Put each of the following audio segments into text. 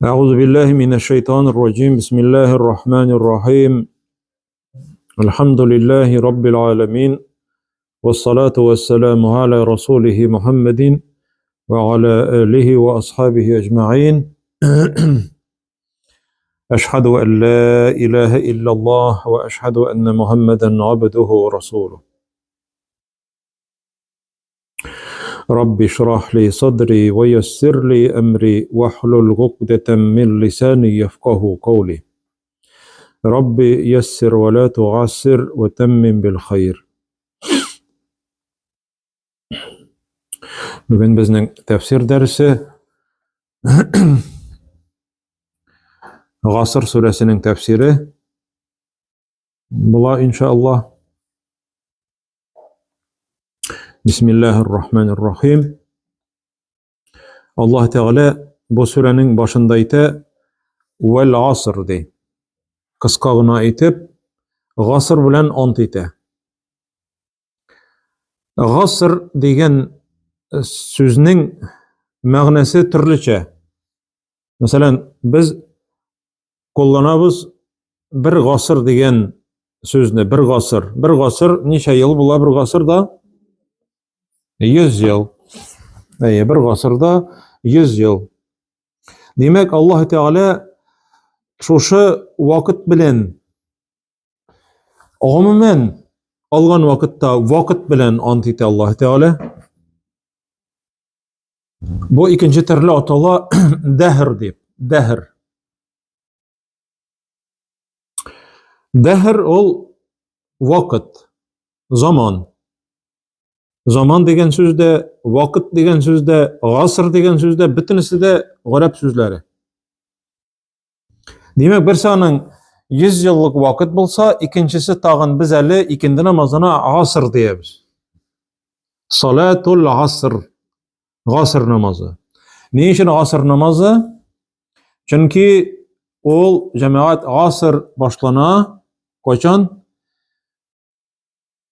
أعوذ بالله من الشيطان الرجيم بسم الله الرحمن الرحيم الحمد لله رب العالمين والصلاة والسلام على رسوله محمد وعلى آله وأصحابه أجمعين أشهد أن لا إله إلا الله وأشهد أن محمدا عبده ورسوله رب اشرح لي صدري ويسر لي أمري واحلل عقدة من لساني يفقه قولي رب يسر ولا تعسر وتمم بالخير Бүген безнең тәфсир дәресе Гасыр сүрәсенең тәфсире була иншаллаһ. Бисмиллаһир рахманир рахим. Аллаһ Тәгалә бу сүрәнең башында әйтә: "Вәл аср" ди. Кыска гына әйтеп, гасыр белән ант итә. Гасыр дигән сүзнең мәгънәсе төрлечә. Мәсәлән, без кулланабыз бер гасыр дигән сүзне, бер гасыр. Бер гасыр ничә ел була бер гасырда? 100 ел. Әйе, бер гасырда 100 ел. Димәк, Аллаһ Тәгалә шушы вакыт белән гомумән алган вакытта вакыт белән ант итә Аллаһ Тәгалә. Бу икенче төрле атала дәһр дип, дәһр. Дәһр ул вакыт, заман. Заман дигән сүз дә, вакыт дигән сүз дә, гасыр дигән сүз дә, бөтенесе дә гарәп сүзләре. Димәк, берсе аның 100 еллык вакыт булса, икенчесе тагын без әле икенде намазына гасыр диябез. Салатул гаср. Гасыр намазы. Ни өчен гасыр намазы? Чөнки ул җәмәгать гасыр башлана кайчан?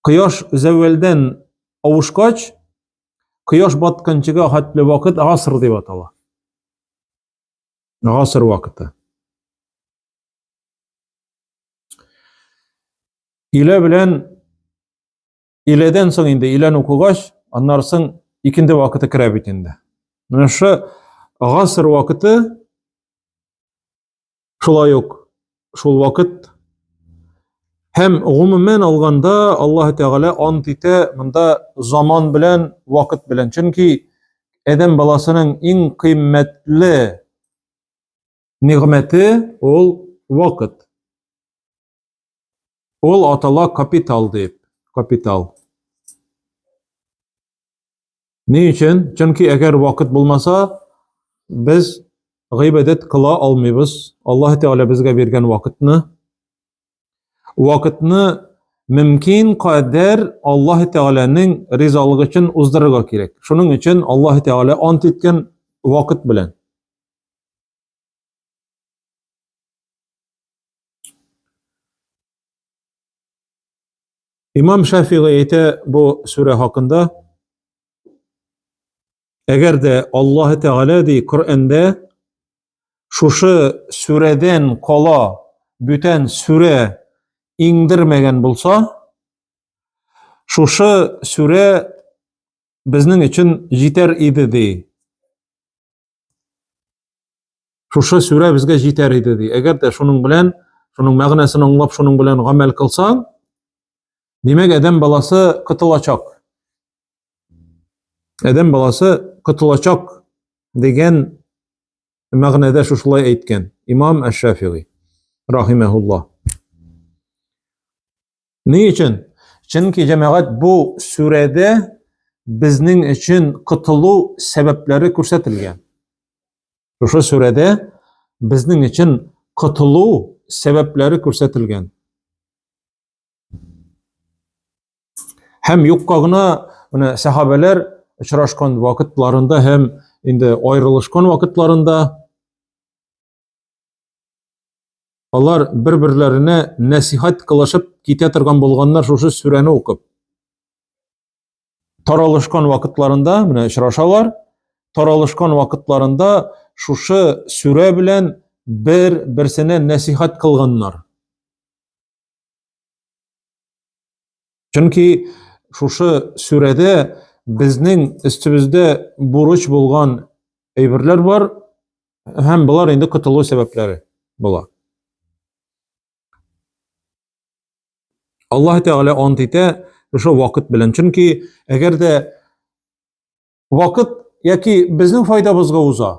Кояш зәвәлдән авышкач, кояш батканчыга хәтле вакыт гасыр дип атала. Гасыр вакыты. Илә белән иләдән соң инде илән укыгач, аннары соң икенде вакыты керә бит инде. Менә шушы гасыр вакыты шулай ук шул вакыт һәм гомумән алганда Аллаһ Тәгалә ант итә монда заман белән, вакыт белән. Чөнки адәм баласының иң кыйммәтле нигъмәте ул вакыт. Ул атала капитал дип, капитал. Ни өчен? Чөнки әгәр вакыт булмаса, без гыйбадәт кыла алмыйбыз. Аллаһ Тәгалә безгә биргән вакытны вакытны мөмкин кадәр Аллаһ Тәгаләнең ризалыгы өчен уздырырга кирәк. Шуның өчен Аллаһ Тәгалә ант иткән вакыт белән. Имам Шафигый әйтә бу сүрә хакында, әгәр дә Аллаһ Тәгалә ди Коръәндә шушы сүрәдән кала бүтән сүрә иңдермәгән булса, шушы сүрә безнең өчен җитәр иде ди. Шушы сүрә безгә җитәр иде ди. Әгәр дә шуның белән, шуның мәгънәсен аңлап, шуның белән гамәл кылсаң, димәк, адәм баласы котылачак. Адәм баласы котылачак дигән мәгънәдә шушылай әйткән Имам Әш-Шафигый рахимәһуллаһ. Ни өчен? Чөнки җәмәгать бу сүрәдә безнең өчен котылу сәбәпләре күрсәтелгән. Шушы сүрәдә безнең өчен котылу сәбәпләре күрсәтелгән. Һәм юкка гына менә сәхабәләр очрашкан вакытларында һәм инде аерылышкан вакытларында Алар бер-берләренә нәсихәт кылышып китә торган булганнар шушы сүрәне укып. Таралышкан вакытларында, менә очрашалар, таралышкан вакытларында шушы сүрә белән бер берсенә нәсихәт кылганнар. Чөнки шушы сүрәдә безнең өстебездә бурыч булган әйберләр бар һәм болар инде котылу сәбәпләре була. Аллаһ Тәгалә ант итә шушы вакыт белән. Чөнки әгәр дә вакыт яки безнең файдабызга уза,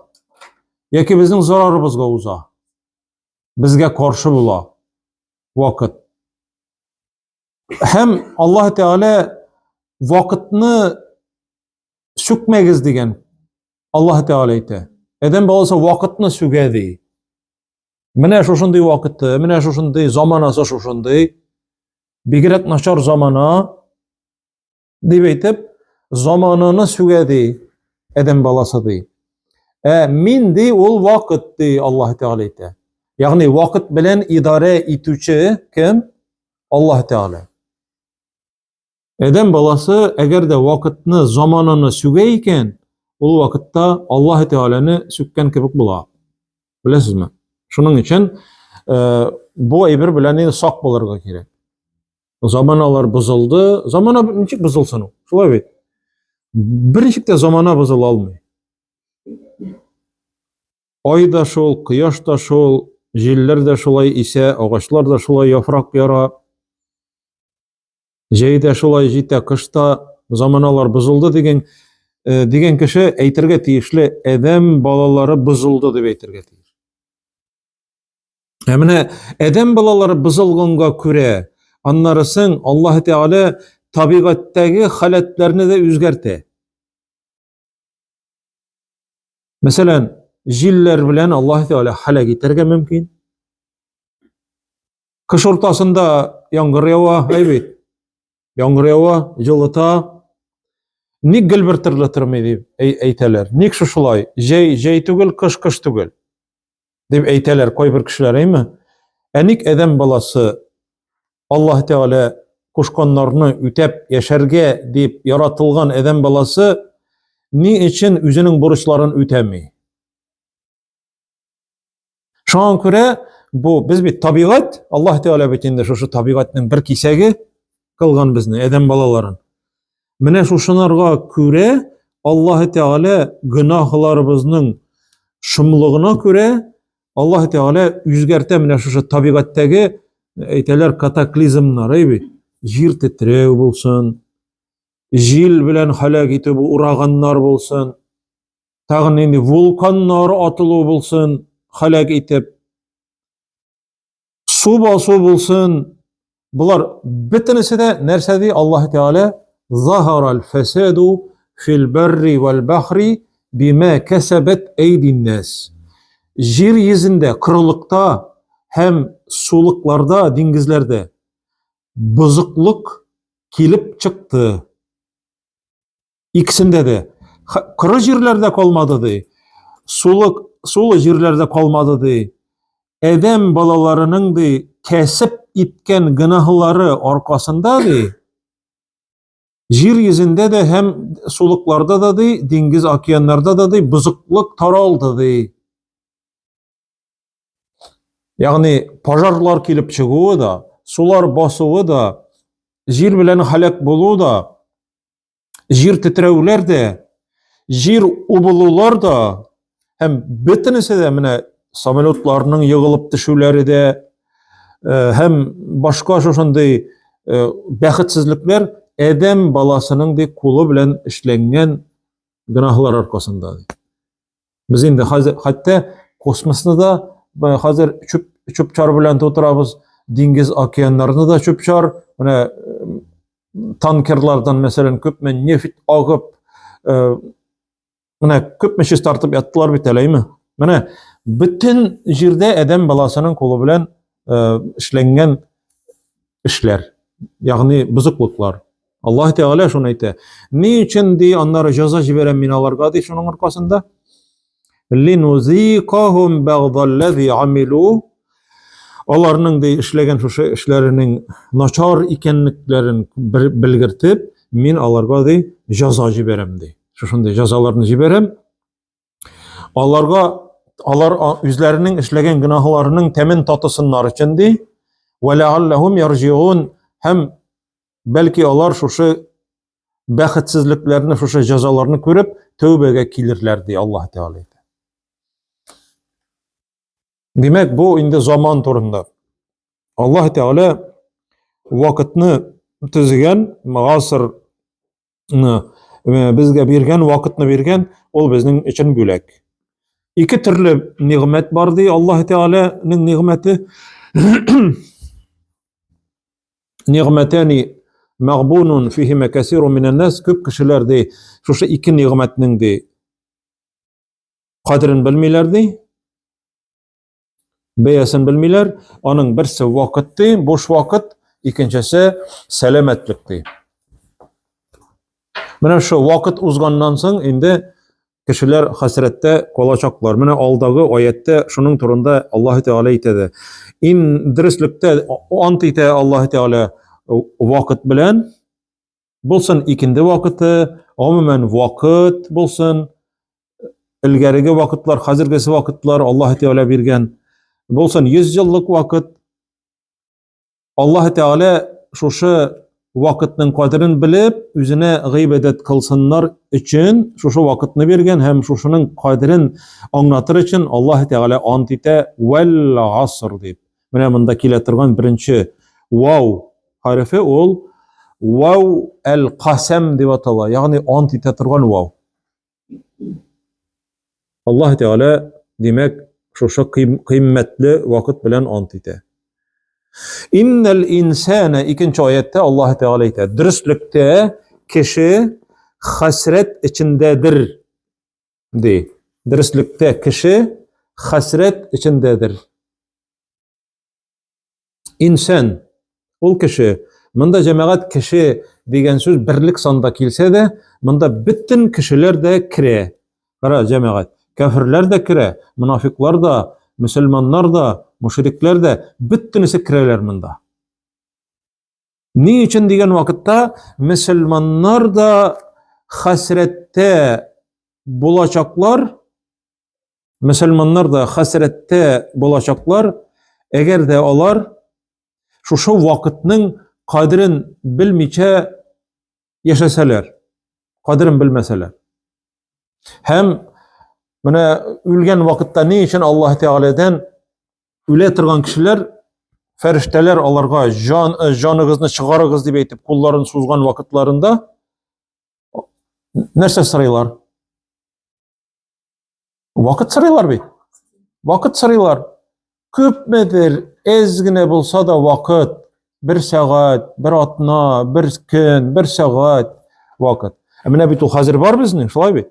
яки безнең зарарыбызга уза, безгә каршы була вакыт. Һәм Аллаһ Тәгалә вакытны сүкмәгез дигән Аллаһ Тәгалә әйтә. Адәм баласы вакытны сүгә ди. Менә шушындый вакыты, менә шушындый заманасы шушындый. Бигрәк начар замана дип әйтеп, замананы сүгә ди адәм баласы ди. Ә мин ди ул вакыт ди Аллаһ Тәгалә әйтә. Ягъни вакыт белән идарә итүче кем? Аллаһ Тәгалә. Адәм баласы әгәр дә вакытны, замананы сүгә икән, ул вакытта Аллаһ Тәгаләне сүккән кебек була. Беләсезме? Шуның өчен э, бу әйбер белән инде сак булырга кирәк. Заманалар бозылды. Замана ничек бозылсын ул? Шулай бит. Берничек тә замана бозыла алмый. Ай да шул, кояш та шул, җилләр дә шулай исә, агачлар да шулай яфрак яра. Җәй дә шулай җитә, кыш та заманалар бозылды дигән э, дигән кеше әйтергә тиешле адәм балалары бозылды дип әйтергә тиеш. Ә менә адәм балалары бозылганга күрә, аннарысын Аллаһ Тәгалә табигатьтәге халәтләрне дә үзгәртә. Мәсәлән, җилләр белән Аллаһ Тәгалә һәлак итәргә мөмкин. Кыш уртасында яңгыр ява, әй бит. Яңгыр ява, җылыта. Ник гел бер төрле тормый дип әйтәләр. Ник шушылай? Җәй җәй түгел, кыш кыш түгел. Дип әйтәләр кайбер кешеләр, әйме? Ә ник адәм баласы Аллаһ Тәгалә кушканнарны үтәп яшәргә дип яратылган адәм баласы ни өчен үзенең бурычларын үтәми? Шуңа күрә бу без бит табигать, Аллаһ Тәгалә бит инде шушы табигатьнең бер кисәге кылган безне, адәм балаларын. Менә шушынарга күрә Аллаһ Тәгалә гөнаһларыбызның шомлыгына күрә Аллаһ Тәгалә үзгәртә менә шушы табигатьтәге әйтәләр катаклизмнар, әй бит. Җир тетрәү булсын, җил белән һәлак итү бу ураганнар булсын, тагын нинди вулканнар атылу булсын, һәлак итеп, су басу булсын, болар бөтенесе дә нәрсә ди Аллаһ Тәгалә? Заһарал фәсаду фил барри вал бахри бима касабат әйдин нас. Җир йөзендә, корылыкта һәм сулыкларда, диңгезләрдә бозыклык килеп чыкты. Икесендә дә. Коры җирләрдә калмады ди. Сулык, сулы җирләрдә калмады ди. Адәм балаларының ди кәсеп иткән гөнаһлары аркасында ди. Җир йөзендә дә һәм сулыкларда да ди, диңгез океаннарда да ди бозыклык таралды ди. Ягъни пожарлар килеп чыгуы да, сулар басуы да, җир белән һәлак булу да, җир тетрәүләр дә, җир убылулар да һәм бөтенесе дә менә самолетларның егылып төшүләре дә э, һәм башка шушындый э, бәхетсезлекләр адәм баласының ди кулы белән эшләнгән гөнаһлар аркасында. Без инде хәзер хәтта космосны да э, хәзер чүп чүп-чар белән тутырабыз, диңгез океаннарны да чүп-чар, менә танкерлардан, мәсәлән, күпме нефть агып, э, менә күпме чистартып яттылар бит әле, әйме? Менә бөтен җирдә адәм баласының кулы белән э, эшләнгән эшләр, ягъни бозыклыклар. Аллаһ Тәгалә шуны әйтә. Ни өчен ди, аннары җәза җибәрәм мин аларга ди шуның аркасында? Линузикахум бәгъдаллази амилу. Аларның ди эшләгән шушы эшләренең начар икәнлекләрен белгертеп, мин аларга ди җәза җибәрәм ди. Шушындый җәзаларны җибәрәм. Аларга Алар үзләренең эшләгән гөнаһларының тәмен татысыннар өчен ди. Ва ләалләһум ярҗиун һәм бәлки алар шушы бәхетсезлекләрне, шушы җәзаларны күреп, тәүбәгә килерләр ди Аллаһ Тәгалә. Димәк, бу инде заман турында. Аллаһ Тәгалә вакытны төзегән, гасырны безгә биргән, вакытны биргән, ул безнең өчен бүләк. Ике төрле нигъмәт бар ди Аллаһ Тәгаләнең нигъмәте. Нигъмәтәни мәгъбунун фиһима кәсирун минән нас, күп кешеләр ди, шушы ике нигъмәтнең ди кадерен белмиләр ди. Бәясен белмиләр. Аның берсе вакыт ди, буш вакыт, икенчесе сәламәтлек ди. Менә шу вакыт узганнан соң инде кешеләр хәсрәттә калачаклар. Менә алдагы аятта шуның турында Аллаһ Тәгалә әйтә. Ин дөреслектә ант итә Аллаһ Тәгалә вакыт белән. Булсын икенде вакыты, гомумән вакыт булсын, элгәреге вакытлар, хәзергесе вакытлар Аллаһ Тәгалә биргән. Булсын 100 еллык вакыт, Аллаһ Тәгалә шушы вакытның кадерен белеп, үзенә гыйбадәт кылсыннар өчен шушы вакытны биргән һәм шушының кадерен аңлатыр өчен Аллаһ Тәгалә ант итә вәл гаср дип. Менә монда килә торган беренче вау хәрефе ул вау әл-касам дип атала, ягъни ант итә торган вау. Аллаһ Тәгалә, димәк, шушы кыйммәтле вакыт белән ант итә. Иннәл инсана икенче аятта Аллаһ Тәгалә әйтә, дөреслектә кеше хәсрәт эчендәдер ди. Дөреслектә кеше хәсрәт эчендәдер. Инсан, ул кеше. Монда җәмәгать кеше дигән сүз берлек санда килсә дә, монда бөтен кешеләр дә керә. Кара, җәмәгать, кәферләр дә керә, мунафиклар да, мөселманнар да, мушрикләр дә, бөтенесе керәләр монда. Ни өчен дигән вакытта мөселманнар да хәсрәттә булачаклар, Мөселманнар да хәсрәттә булачаклар, әгәр дә алар шушы вакытның кадерен белмичә яшәсәләр, кадерен белмәсәләр. Һәм менә үлгән вакытта ни өчен Аллаһ Тәгаләдән үлә торган кешеләр фәрештәләр аларга җан җаныгызны чыгарыгыз дип әйтеп кулларын сузган вакытларында нәрсә сорыйлар? Вакыт сорыйлар бит. Вакыт сорыйлар. Күпмедер, әз генә булса да вакыт. Бер сәгать, бер атна, бер көн, бер сәгать вакыт. Ә менә бит ул хәзер бар безнең, шулай бит?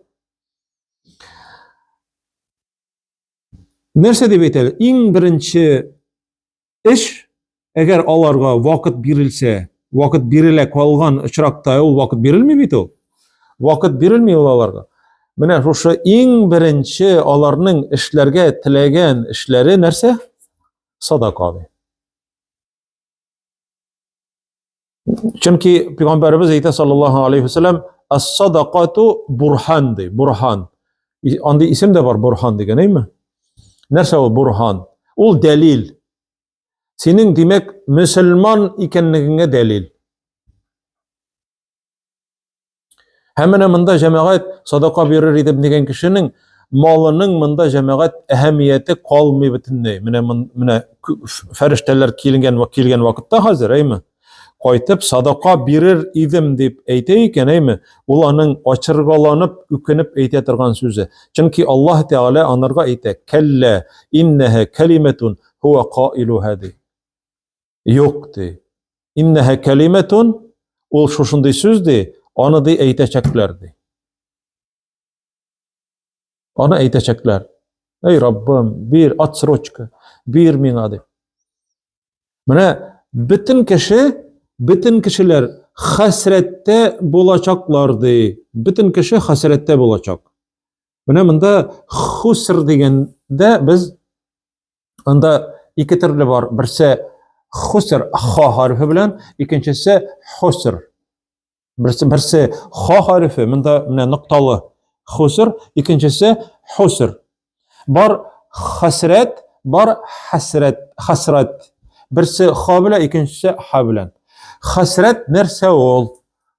Нәрсә дип әйтәләр? Иң беренче Эш, әгәр аларга вакыт бирелсә, вакыт бирелә калган очракта, ул вакыт бирелми бит ул. Вакыт бирелми ул аларга. Менә шушы иң беренче аларның эшләргә теләгән эшләре нәрсә? Садака ди. Чөнки пәйгамбәребез әйтә саллаллаһу алейхи вәсәләм, ас-садакату бурхан ди, бурхан. Андый исем дә бар бурхан дигән, әйме? Нәрсә ул бурхан? Ул дәлил. Синең, димәк, мөселман икәнлегеңә дәлил. Һәм менә монда җәмәгать садака бирер идем дигән кешенең малының монда җәмәгать әһәмияте калмый бөтенләй. Менә менә фәрештәләр килгән килгән вакытта хәзер, әйме? Кайтып садака бирер идем дип әйтә икән, әйме? Ул аның ачыргаланып, үкенеп әйтә торган сүзе. Чөнки Аллаһ Тәгалә анарга әйтә: "Кәллә иннәһә кәлимәтун һуа каилуһа" ди. Юк, ди. Иннәһә кәлимәтун, ул шушындый сүз, ди, аны ди әйтәчәкләр, ди. Аны әйтәчәкләр. Эй, Раббым, бир отсрочка, бир миңа, дип. Менә бөтен кеше, бөтен кешеләр хәсрәттә булачаклар, ди. Бөтен кеше хәсрәттә булачак. Менә монда хуср дигәндә без Анда ике төрле бар. Берсе хуср ха хәрефе белән, икенчесе хуср. Берсе берсе ха хәрефе, монда менә нокталы хуср, икенчесе хуср. Бар хәсрәт, бар хәсрәт, хәсрәт. Берсе ха белән, икенчесе ха белән. Хәсрәт нәрсә ул?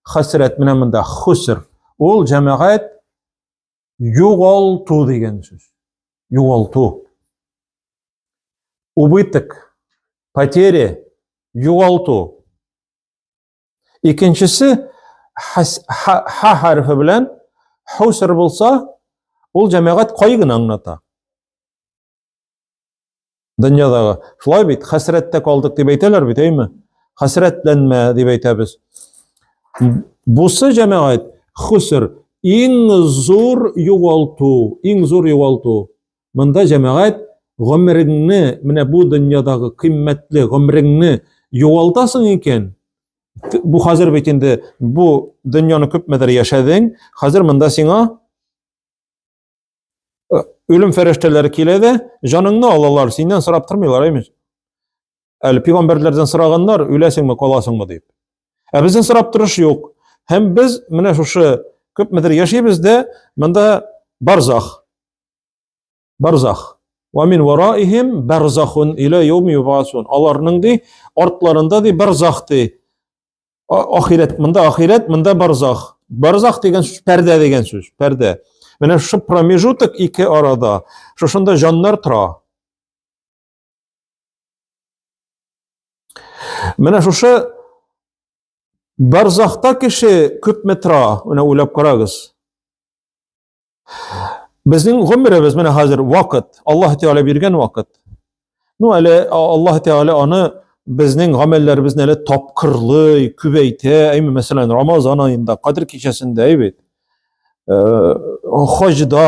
Хәсрәт менә монда хуср. Ул җәмәгать югалту дигән сүз. Югалту. Убыток, потеря, югалту. Икенчесе ха, ха хәрефе белән хуср булса, ул җәмәгать кайгыны аңлата. Дөньядагы. Шулай бит, хәсрәттә калдык дип әйтәләр бит, әйме? Хәсрәтләнмә дип әйтәбез. Бусы җәмәгать хуср иң зур югалту, иң зур югалту. Монда җәмәгать гомереңне, менә бу дөньядагы кыйммәтле гомереңне югалтасың икән, бу хәзер бит инде бу дөньяны күпмедер яшәдең, хәзер монда сиңа э, үлем фәрештәләре килә дә, җаныңны алалар, синнән сорап тормыйлар, әйме? Әле пигамбәрләрдән сораганнар, үләсеңме, каласыңмы дип. Ә бездән сорап торыш юк. Һәм без менә шушы күпмедер яшибез дә, монда барзах. Барзах. Ва мин вараихим барзахун иля яуми юбасун. Аларның ди артларында ди барзах ди. Ахирәт, монда ахирәт, монда барзах. Барзах дигән сүз пәрдә дигән сүз, пәрдә. Менә шушы промежуток ике арада, шушында җаннар тора. Менә шушы барзахта кеше күпме тора, менә уйлап карагыз. Безнең гомеребез менә хәзер вакыт, Аллаһ Тәгалә биргән вакыт. Ну, әле Аллаһ Тәгалә аны безнең гамәлләребезне әле тапкырлый, күбәйтә. Әйме, мәсәлән, Рамазан аенда, Кадер кичәсендә, әй бит. Э, хаҗда,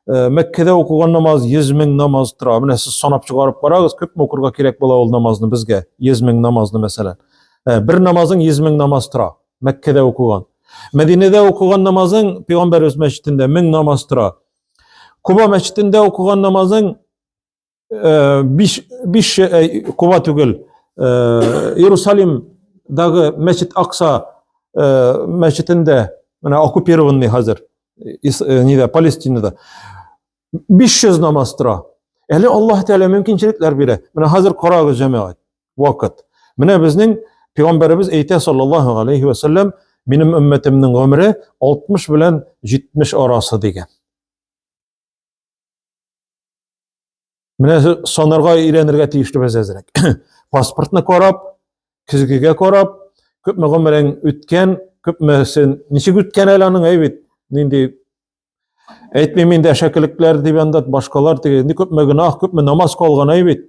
э, Мәккәдә укыган намаз 100 мең намаз тора. Менә сез санап чыгарып карагыз, күпме укырга кирәк була ул намазны безгә? 100 мең намазны, мәсәлән. Э, бер намазың 100 мең намаз тора. Мәккәдә укыган. Мәдинәдә укыган намазың Пәйгамбәребез мәчетендә 1000 намаз тора. Куба мәчетендә укыган намазың 5 5 Куба түгел, Иерусалимдагы мәчет Акса мәчетендә, менә оккупированный хәзер, нидә, Палестинада 500 намаз тора. Әле Аллаһ Тәгалә мөмкинчелекләр бирә. Менә хәзер карагыз, җәмәгать, вакыт. Менә безнең пәйгамбәребез әйтә саллаллаһу алейхи ва саллям, минем өммәтемнең гомере 60 белән 70 арасы дигән. Менә санарга өйрәнергә тиешле без әзрәк. Паспортны карап, көзгегә карап, күпме гомерең үткән, күпме сен ничек үткән әле аның әй бит, нинди әйтмим инде әшәкелекләр дип анда башкалар теге, күпме гөнаһ, күпме намаз калган әй бит.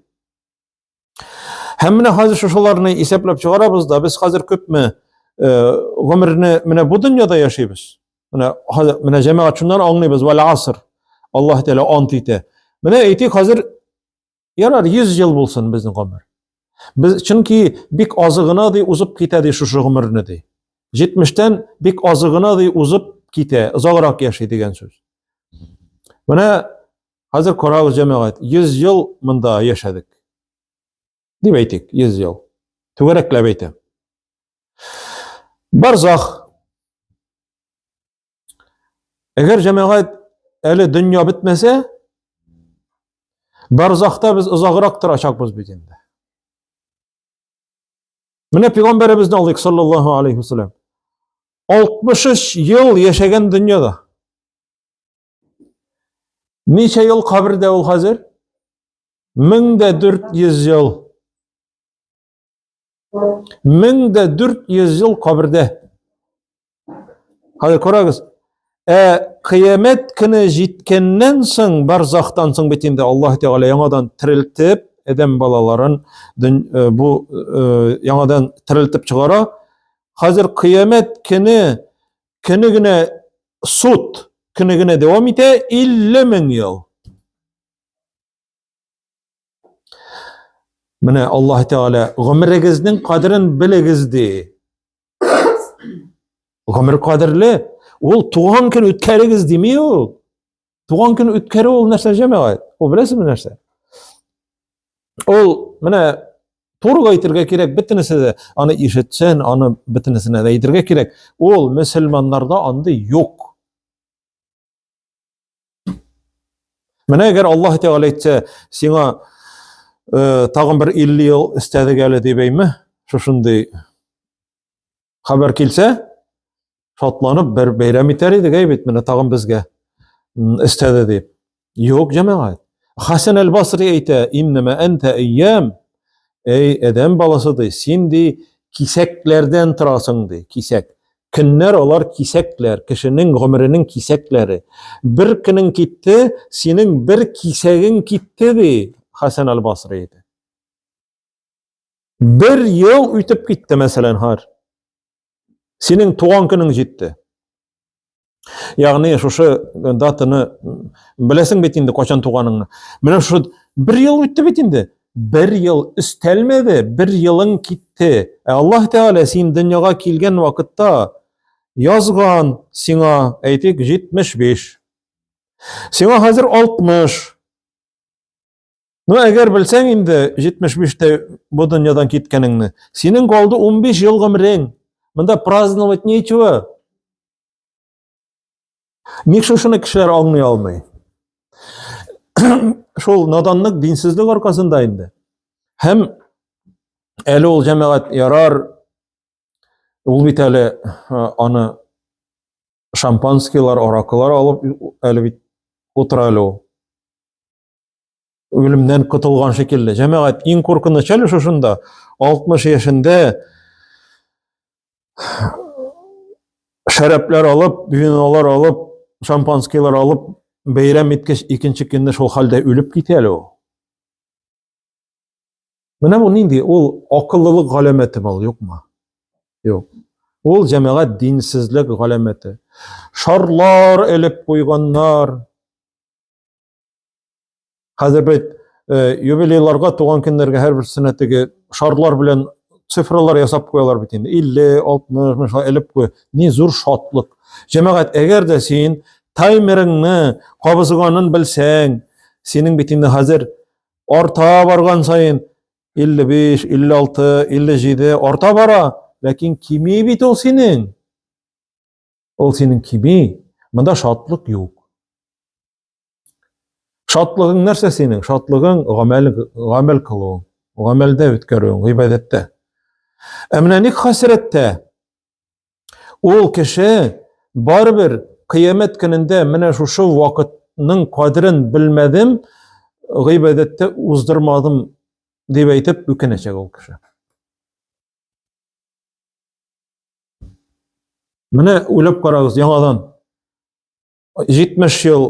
Һәм менә хәзер шушыларны исәпләп чыгарабыз да, без хәзер күпме э, гомерне менә бу дөньяда яшибез. Менә хәзер менә җәмәгать шуннан аңлыйбыз, вәл аср. Аллаһ Тәгалә ант итә. Менә әйтик хәзер ярар 100 ел булсын безнең гомер. Без чөнки бик азы гына ди узып китә ди шушы гомерне ди. 70-тән бик азы гына ди узып китә, озаграк яши дигән сүз. Менә Хәзер карагыз, җәмәгать, 100 ел монда яшәдек. Дип әйтик, 100 ел. Түгәрәкләп әйтәм. Барзах. Әгәр җәмәгать әле дөнья бетмәсә, барзахта без озаграк торачакбыз бит инде. Менә пәйгамбәребезне алыйк, саллаллаһу алейхи вәсәлләм. 63 ел яшәгән дөньяда. Ничә ел кабердә ул хәзер? 1400 ел. 1400 ел кабердә. Хәзер карагыз. Ә кыямәт көне җиткәннән соң, барзахтан соң бит инде Аллаһ Тәгалә яңадан терелтеп, адәм балаларын э, бу э, яңадан терелтеп чыгара. Хәзер кыямәт көне көне генә суд көне генә дәвам итә 50 мең ел. Менә Аллаһ Тәгалә гомерегезнең кадерен белегез ди. Гомер кадерле. Ул туган көн үткәрегез дими ул. Туган көн үткәрү ул нәрсә җәмәгать? Ул беләсезме нәрсә? Ул менә туры әйтергә кирәк, бөтенесе дә аны ишетсен, аны бөтенесенә дә әйтергә кирәк. Ул мөселманнарда андый юк. Менә әгәр Аллаһ Тәгалә әйтсә, сиңа э, тагын бер 50 ел өстәдек әле дип әйме, шушындый хәбәр килсә, шатланып бер бәйрәм итәр идек, әй бит, менә тагын безгә өстәде дип. Юк, җәмәгать. Хәсән әл-Басри әйтә, иннәмә әнтә әйям, эй адәм баласы ди, син ди кисәкләрдән торасың ди, кисәк. Көннәр алар кисәкләр, кешенең гомеренең кисәкләре. Бер көнең китте, синең бер кисәгең китте ди Хәсән әл-Басри әйтә. Бер ел үтеп китте, мәсәлән, һәр. Синең туган көнең җитте. Ягъни шушы датаны беләсең бит инде кайчан туганыңны. Менә шушы бер ел үтте бит инде. Бер ел өстәлмәде, бер елың китте. Ә Аллаһ Тәгалә син дөньяга килгән вакытта язган сиңа, әйтик, 75. Сиңа хәзер 60. Ну, әгәр белсәң инде 75-тә бу дөньядан киткәнеңне, синең калды 15 ел гомерең. Монда праздновать нечего. Ник шушыны кешеләр аңлый алмый? Шул наданлык, динсезлек аркасында инде. Һәм әле ул җәмәгать ярар, ул бит әле аны шампанскийлар, аракылар алып әле бит утыра әле ул. Үлемнән котылган шикелле. Җәмәгать, иң куркыныч әле шушында. 60 яшендә шәрәпләр алып, винолар алып, шампанскийлар алып, бәйрәм иткәч, икенче көнне шул хәлдә үлеп китә әле ул. Менә бу нинди? Ул акыллылык галәмәтеме ул, юкмы? Юк. Ул җәмәгать динсезлек галәмәте. Шарлар элеп куйганнар. Хәзер бит э, юбилейларга, туган көннәргә һәрберсенә теге шарлар белән цифралар ясап куялар бит инде. 50, 60, менә шулай элеп куя. Ни зур шатлык. Җәмәгать, әгәр дә син таймерыңны кабызганын белсәң, синең бит инде хәзер арта барган саен 55, 56, 57 арта бара, ләкин кими бит ул синең. Ул синең кими. Монда шатлык юк. Шатлыгың нәрсә синең? Шатлыгың гамәл, гамәл кылуың, гамәлдә үткәрүең, гыйбадәттә. Ә менә ник хәсрәттә? Ул кеше барыбер кыямәт көнендә менә шушы вакытның кадерен белмәдем, гыйбадәттә уздырмадым дип әйтеп үкенәчәк ул кеше. Менә уйлап карагыз яңадан. 70 ел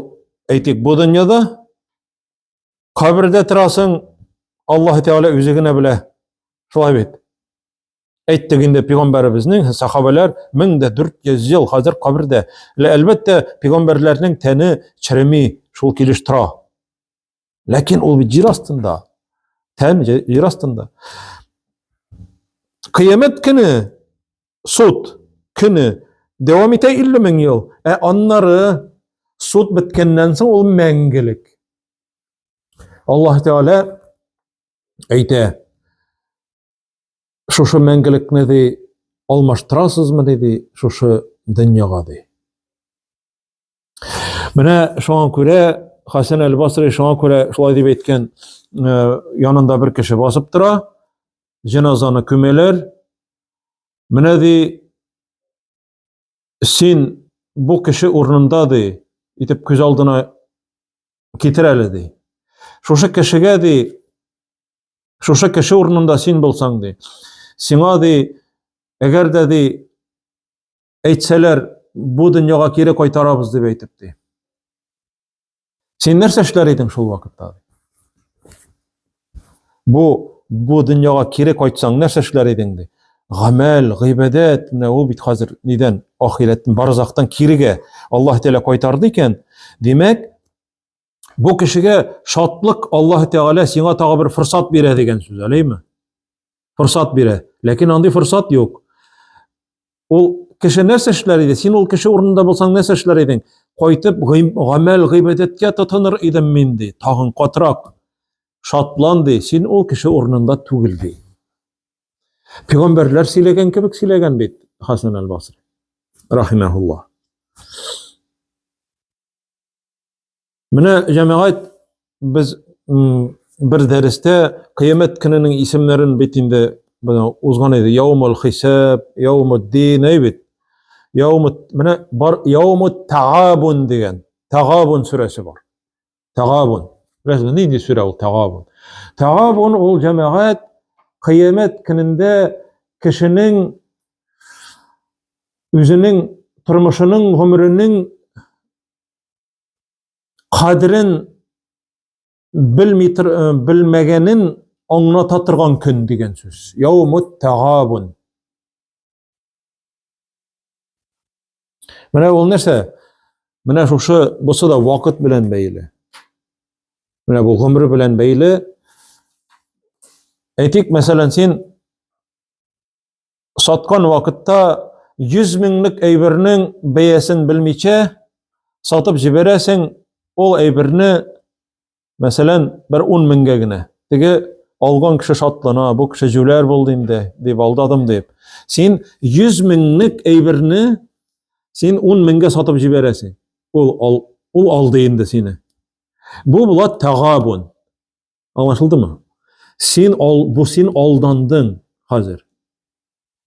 әйтик бу дөньяда кабердә торасың, Аллаһ Тәгалә үзе генә белә. Шулай бит. Әйттек инде пәйгамбәребезнең сахабалар 1400 ел хәзер кабердә. Әлбәттә, пәйгамбәрләрнең тәне череми, шул килеш тора. Ләкин ул бит җир астында. Тән җир астында. Кыямәт көне суд көне дәвам итә 50 мең ел. Ә аннары суд беткәннән соң ул мәңгелек. Аллаһ Тәгалә әйтә, шушы мәңгелекне ди алмаштырасызмы ди шушы дөньяга ди. Менә шуңа күрә Хәсән әл-Басри шуңа күрә шулай дип әйткән, э, янында бер кеше басып тора, җеназаны күмәләр. Менә ди син бу кеше урынында ди, итеп күз алдына китер әле ди. Шушы кешегә ди, шушы кеше урынында син булсаң ди, сиңа ди, әгәр дә ди әйтсәләр, бу дөньяга кире кайтарабыз дип әйтеп ди. Син нәрсә эшләр идең шул вакытта? Бу бу дөньяга кире кайтсаң, нәрсә эшләр идең ди. Гамәл, гыйбадәт, менә ул бит хәзер нидән? Ахирәттән, барзахтан кирегә Аллаһ Тәгалә кайтарды икән, димәк, бу кешегә шатлык Аллаһ Тәгалә сиңа тагы бер форсат бирә дигән сүз, әләйме? Форсат бирә. Ләкин андый форсат юк. Ул кеше нәрсә эшләр иде? Син ул кеше урынында булсаң нәрсә эшләр идең? Кайтып гамәл гыйбадәткә тотыныр идем мин ди. Тагын катырак шатлан ди. Син ул кеше урынында түгел ди. Пәйгамбәрләр сөйләгән кебек сөйләгән бит Хасан әл-Басри. Рахимахуллах. Менә җәмәгать. без бер дәрестә кыямәт көненең исемнәрен бит инде менә узган иде. Яумул хисаб, яумуддин, әй бит. Яумут менә бар яумут тагабун дигән. Тагабун сүрәсе бар. Тагабун. Беләсезме, нинди сүрә ул Тагабун? Тагабун ул җәмәгать кыямәт көнендә кешенең үзенең тормышының, гомеренең кадерен белми э, белмәгәнен аңлата торган көн дигән сүз. Яумут тагабун. Менә ул нәрсә? Менә шушы бусы да вакыт белән бәйле. Менә бу гомер белән бәйле. Әйтик, мәсәлән, син саткан вакытта 100 меңлек әйбернең бәясен белмичә сатып җибәрәсең, ул әйберне Мәсәлән, бер 10 меңгә генә. Теге алган кеше шатлана, бу кеше җүләр булды инде, дип алдадым дип. Син 100 меңлек әйберне син 10 меңгә сатып җибәрәсең. Ул ал, ул алды инде сине. Бу була тагабун. Аңлашылдымы? Син ал, бу син алдандың хәзер.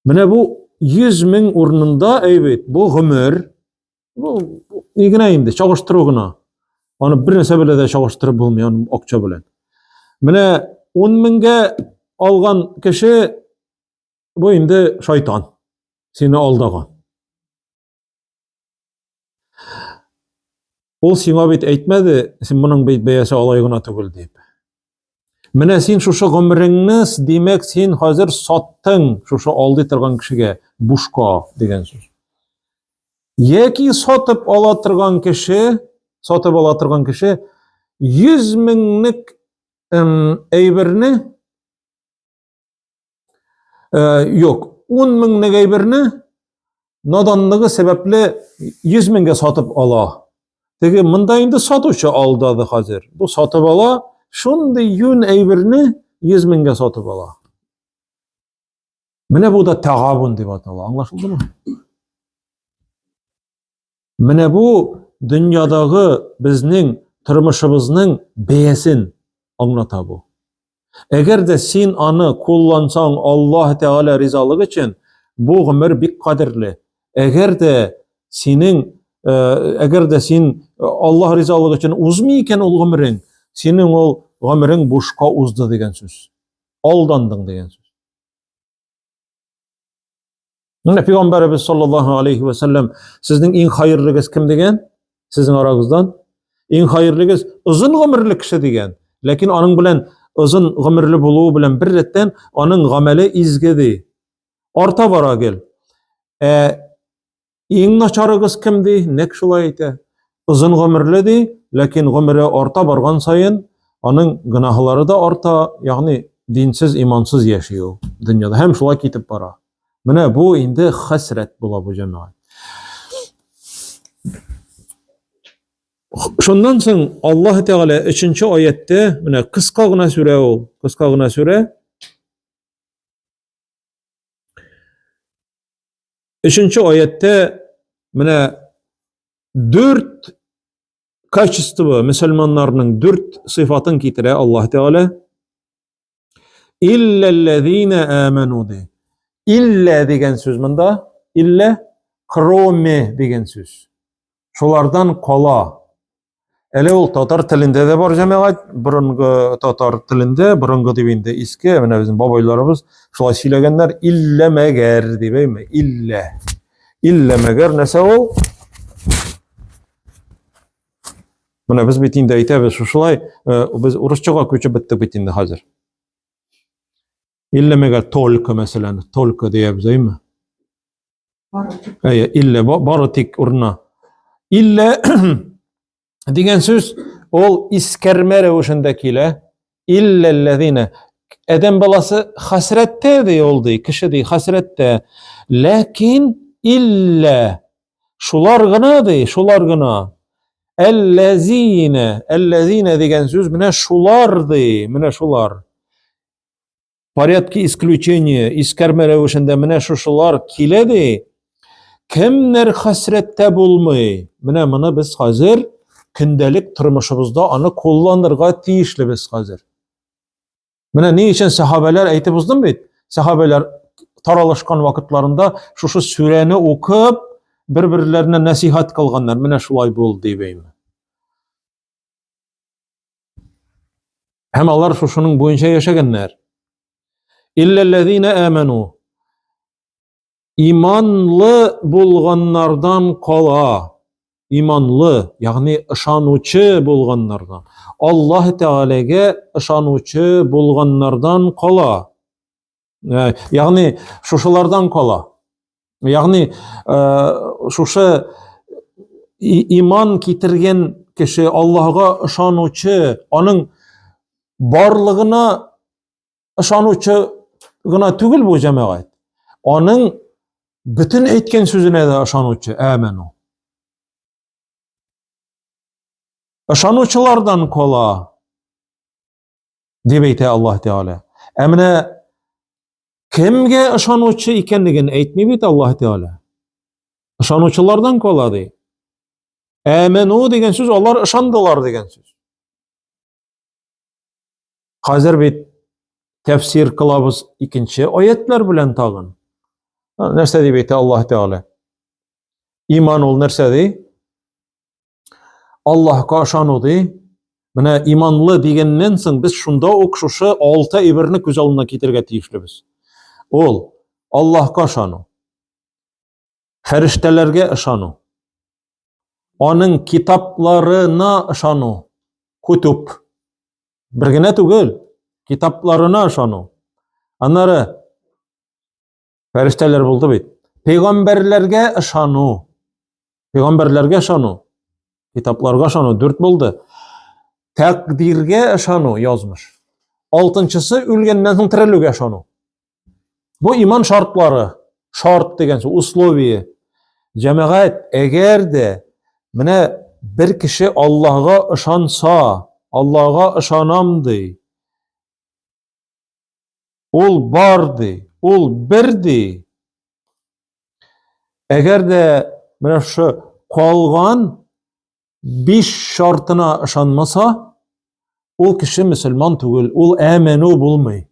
Менә бу 100 мең урынында әйбит, бу гомер, Бу ни генә инде, чагыштыру гына. Аны бер нәрсә белән дә чагыштырып булмый, аны акча белән. Менә 10 меңгә алган кеше бу инде шайтан. Сине алдаган. Ул сиңа бит әйтмәде, син моның бит бәясе алай гына түгел дип. Менә син шушы гомереңне, димәк, син хәзер саттың шушы алдый торган кешегә бушка дигән сүз. Яки сатып ала торган кеше, сатып ала торган кеше 100 меңлек әйберне юк, 10 меңлек әйберне наданлыгы сәбәпле 100 меңгә сатып ала. Теге монда инде сатучы алдады хәзер. Бу сатып ала, шундый юн әйберне 100 меңгә сатып ала. Менә бу да тагабун дип атала. Аңлашылдымы? Менә бу дөньядагы безнең тормышыбызның бәясен аңлата бу. Әгәр дә син аны куллансаң Аллаһ Тәгалә ризалыгы өчен, бу гомер бик кадерле. Әгәр дә синең э, әгәр дә син э, Аллаһ ризалыгы өчен узмый икән ул гомерең, синең ул гомерең бушка узды дигән сүз. Алдандың дигән сүз. Менә пәйгамбәребез саллаллаһу алейхи ва саллям сезнең иң хәерлегез кем дигән? Сезнең арагыздан иң хәерлегез озын гомерле кеше дигән. Ләкин аның белән озын гомерле булуы белән бер рәттән аның гамәле изге ди. Арта бара гел. Ә Иң начарыгыз кем ди? Нәкъ шулай әйтә. Озын гомерле ди, ләкин гомере арта барган саен аның гөнаһлары да арта, ягъни динсез, имансыз яши ул дөньяда һәм шулай китеп бара. Менә бу инде хәсрәт була бу җәмәгать. Шуннан соң Аллаһ Тәгалә 3 аятьтә, менә кыска гына сүрә ул, кыска гына сүрә. Өченче аятьтә менә дүрт качество мөселманнарның дүрт сыйфатын китерә Аллаһ Тәгалә. Илләлләзина аману ди. Иллә дигән сүз монда, иллә кроме дигән сүз. Шулардан кала. Әле ул татар телендә дә бар җәмәгать, борынгы татар телендә, борынгы дип инде иске, менә безнең бабайларыбыз шулай сөйләгәннәр, иллә мәгәр дип, әйме, иллә. Иллә мәгәр нәрсә ул? Менә без бит инде әйтәбез шушылай, э, без урысчага күчеп беттек бит инде хәзер. Иллә мәгәр только мәсәлән, только диябез, әйме? Әйе, иллә бары тик урынына. Иллә дигән сүз ул искәрмә рәвешендә килә. Илләлләзина. Адәм баласы хәсрәттә ди ул ди, кеше ди хәсрәттә. Ләкин иллә шулар гына ди, шулар гына. Әлләзина, әлләзина дигән сүз менә шулар ди, менә шулар. Порядке исключения, искәрмә рәвешендә менә шушылар килә ди. Кемнәр хәсрәттә булмый? Менә моны без хәзер көндәлек тормышыбызда аны кулланырга тиешлебез хәзер. Менә ни өчен сәхабәләр әйтеп уздым бит. Сәхабәләр таралышкан вакытларында шушы сүрәне укып, бер-берләренә нәсихәт кылганнар. Менә шулай бул дип әйме. Һәм алар шушының буенча яшәгәннәр. Илләлләзина аману. Иманлы булганнардан кала. Иманлы, ягъни ышанучы булганнардан. Аллаһ Тәгаләгә ышанучы булганнардан кала. Э, ягъни шушылардан кала. Ягъни э, шушы иман китергән кеше Аллаһга ышанучы, аның барлыгына ышанучы гына түгел бу җәмәгать. Аның бөтен әйткән сүзенә дә ышанучы, әмәну. Ышанучылардан кала, дип әйтә Аллаһ Тәгалә. Ә менә кемгә ышанучы икәнлеген әйтми бит Аллаһ Тәгалә. Ышанучылардан кала ди. Әмәну дигән сүз алар ышандылар дигән сүз. Хәзер бит тәфсир кылабыз икенче аятлар белән тагын. Нәрсә дип әйтә Аллаһ Тәгалә? Иман ул нәрсә ди? Аллаһка ышану ди. Менә иманлы дигәннән соң без шунда ук шушы алты әйберне күз алдына китерергә тиешлебез. Ул Аллаһка ышану. Фәрештәләргә ышану. Аның китапларына ышану. Кутуб. Бер генә түгел, китапларына ышану. Аннары фәрештәләр булды бит. Пәйгамбәрләргә ышану. Пәйгамбәрләргә ышану. Китапларга ышану дүрт булды. Тәкъдиргә ышану, язмыш. Алтынчысы үлгәннән соң терелүгә ышану. Бу иман шартлары, шарт дигән сүз, условие. Җәмәгать, әгәр дә менә бер кеше Аллаһга ышанса, Аллаһга ышанам ди. Ул бар ди, ул бер ди. Әгәр дә менә шушы калган биш шартына ышанмаса, ул кеше мөселман түгел, ул әмәну булмый.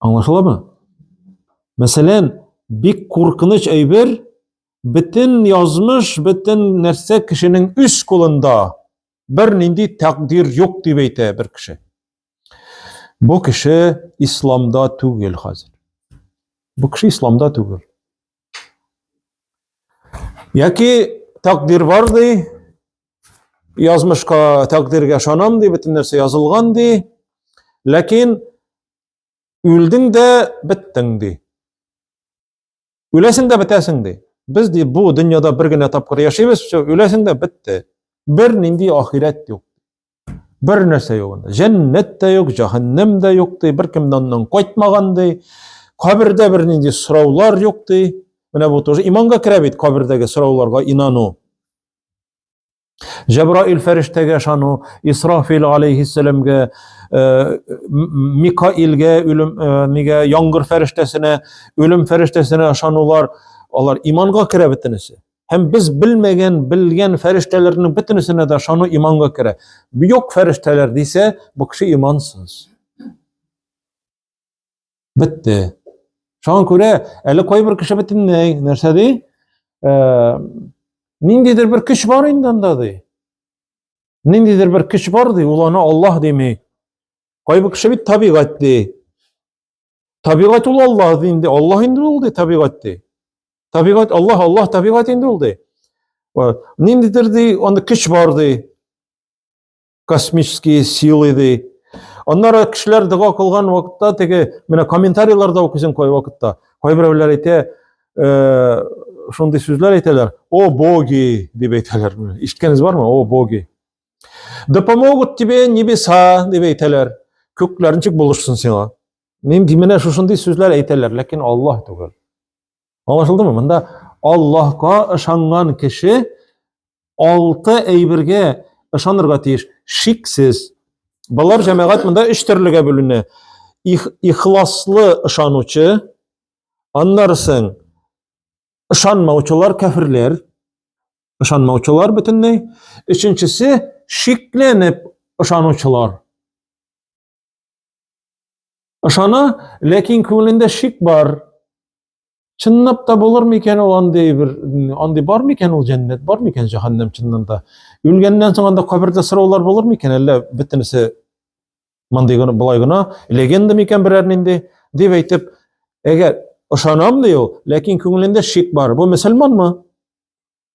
Аңлашыламы? Мәсәлән, бик куркыныч әйбер, бөтен язмыш, бөтен нәрсә кешенең үз кулында. Бер нинди тәкъдир юк дип әйтә бер кеше. Бу кеше исламда түгел хәзер. Бу кеше исламда түгел. Яки тәкъдир бар ди, язмышка, тәкъдиргә ышанам ди, бөтен нәрсә язылган ди. Ләкин үлдең дә беттең ди. Үләсең дә бетәсең ди. Без ди бу дөньяда бер генә тапкыр яшибез, все, үләсең дә бетте. Бер нинди ахирәт юк. Бер нәрсә юк анда. Җәннәт тә юк, җәһәннәм дә юк ди, беркем дә аннан кайтмаган ди. Кабердә бер нинди сораулар юк ди. Менә бу тоже иманга керә бит кабердәге сорауларга инану. Җәбраил фәрештәгә ышану, Исрафил алейһиссәламгә, э, Микаилгә, үлем, э, нигә, яңгыр фәрештәсенә, үлем фәрештәсенә ышанулар, алар иманга керә бөтенесе. Һәм без белмәгән, белгән фәрештәләрнең бөтенесенә дә ышану иманга керә. Юк фәрештәләр дисә, бу кеше имансыз. Бетте. Шуңа күрә әле кайбер кеше бөтенләй нәрсә ди? Э, ниндидер бер көч бар инде анда ди. Ниндидер бер көч бар ди, ул аны Аллаһ дими. Кайбер кеше бит табигать ди. Табигать ул Аллаһ ди инде, Аллаһ инде ул ди табигать ди. Табигать Аллаһ, Аллаһ табигать инде ул ди. Ниндидер ди, анда көч бар ди. космические силы ди. Аннары кешеләр дога кылган вакытта теге менә комментарийларда укыйсың кай вакытта. Кайберәүләр әйтә, э, шундый сүзләр әйтәләр. О боги дип әйтәләр. Ишеткәнегез бармы? О боги. Да помогут тебе небеса дип әйтәләр. Күкләр ничек булышсын сиңа? Мин менә шушындый сүзләр әйтәләр, ләкин Аллаһ түгел. Аңлашылдымы? Монда Аллаһка ышанган кеше алты әйбергә ышанырга тиеш, шиксез. Болар җәмәгать монда өч төрлегә бүленә. Их, ихласлы ышанучы, аннары соң ышанмаучылар, кәферләр. Ышанмаучылар бөтенләй. Өченчесе шикләнеп ышанучылар. Ышана, ләкин күңелендә шик бар. Чынлап та булыр микән ул андый бер андый бар микән ул җәннәт, бар микән җәһәннәм чыннан да? Үлгәннән соң анда кабердә сораулар булыр микән, әллә бөтенесе мондый гына болай гына легенда микән берәр нинди дип әйтеп, әгәр ышанам ди ул, ләкин күңелендә шик бар. Бу мөселманмы?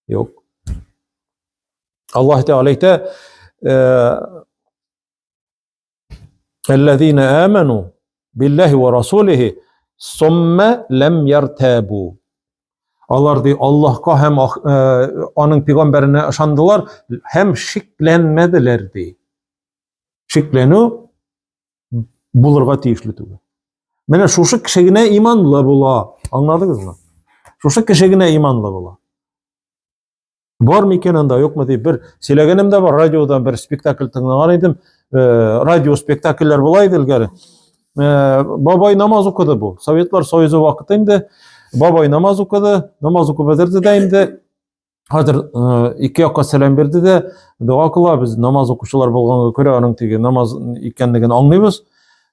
Юк. Аллаһ Тәгалә әйтә, Әлләзина аману биллаһи ва расулихи сумма лам яртабу. Алар ди Аллаһка һәм аның пәйгамбәренә ышандылар һәм шикләнмәделәр ди. Шикләнү булырга тиешле түгел. Менә шушы кеше генә иманлы була. Аңладыгызмы? Шушы кеше генә иманлы була. Бар микән анда, юкмы дип бер сөйләгәнем дә бар, радиодан бер спектакль тыңлаган идем. Э, радио спектакльләр була иде элгәре. Э, бабай намаз укыды бу. Советлар Союзы вакыты инде. Бабай намаз укыды, намаз укып бетерде дә инде. Хәзер э, ике якка сәлам бирде дә, дога кыла, без намаз укучылар булганга күрә аның теге намаз икәнлеген аңлыйбыз.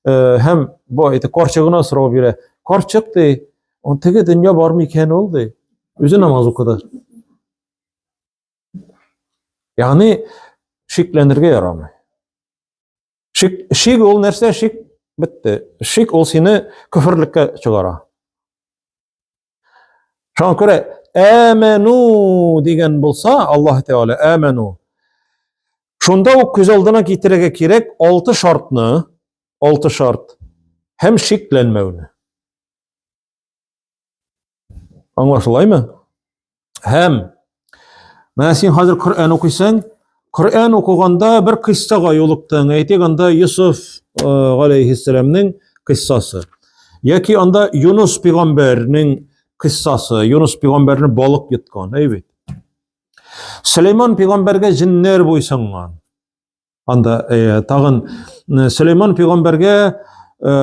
Һәм бу әйтә карчыгына сорау бирә. Карчык ди, он теге дөнья бар микән ул ди. Үзе намаз укыды. Ягъни шикләнергә ярамый. Шик, шик ул нәрсә? Шик бетте. Шик ул сине көферлеккә чыгара. Шуңа күрә әмәну дигән булса, Аллаһ Тәгалә әмәну. Шунда ук күз алдына китерергә кирәк алты шартны, алты шарт һәм шикләнмәүне. Аңлашылаймы? Һәм менә син хәзер Коръән укыйсың, Коръән укыганда бер кыйссага юлыктың. Әйтик, анда Йосыф э, галәйһиссәламнең кыйссасы. Яки анда Юнус пәйгамбәрнең кыйссасы. Юнус пәйгамбәрне балык йоткан, әй бит. Сөләйман пәйгамбәргә җеннәр буйсынган. Анда э, тагын э, Сөләйман пәйгамбәргә э,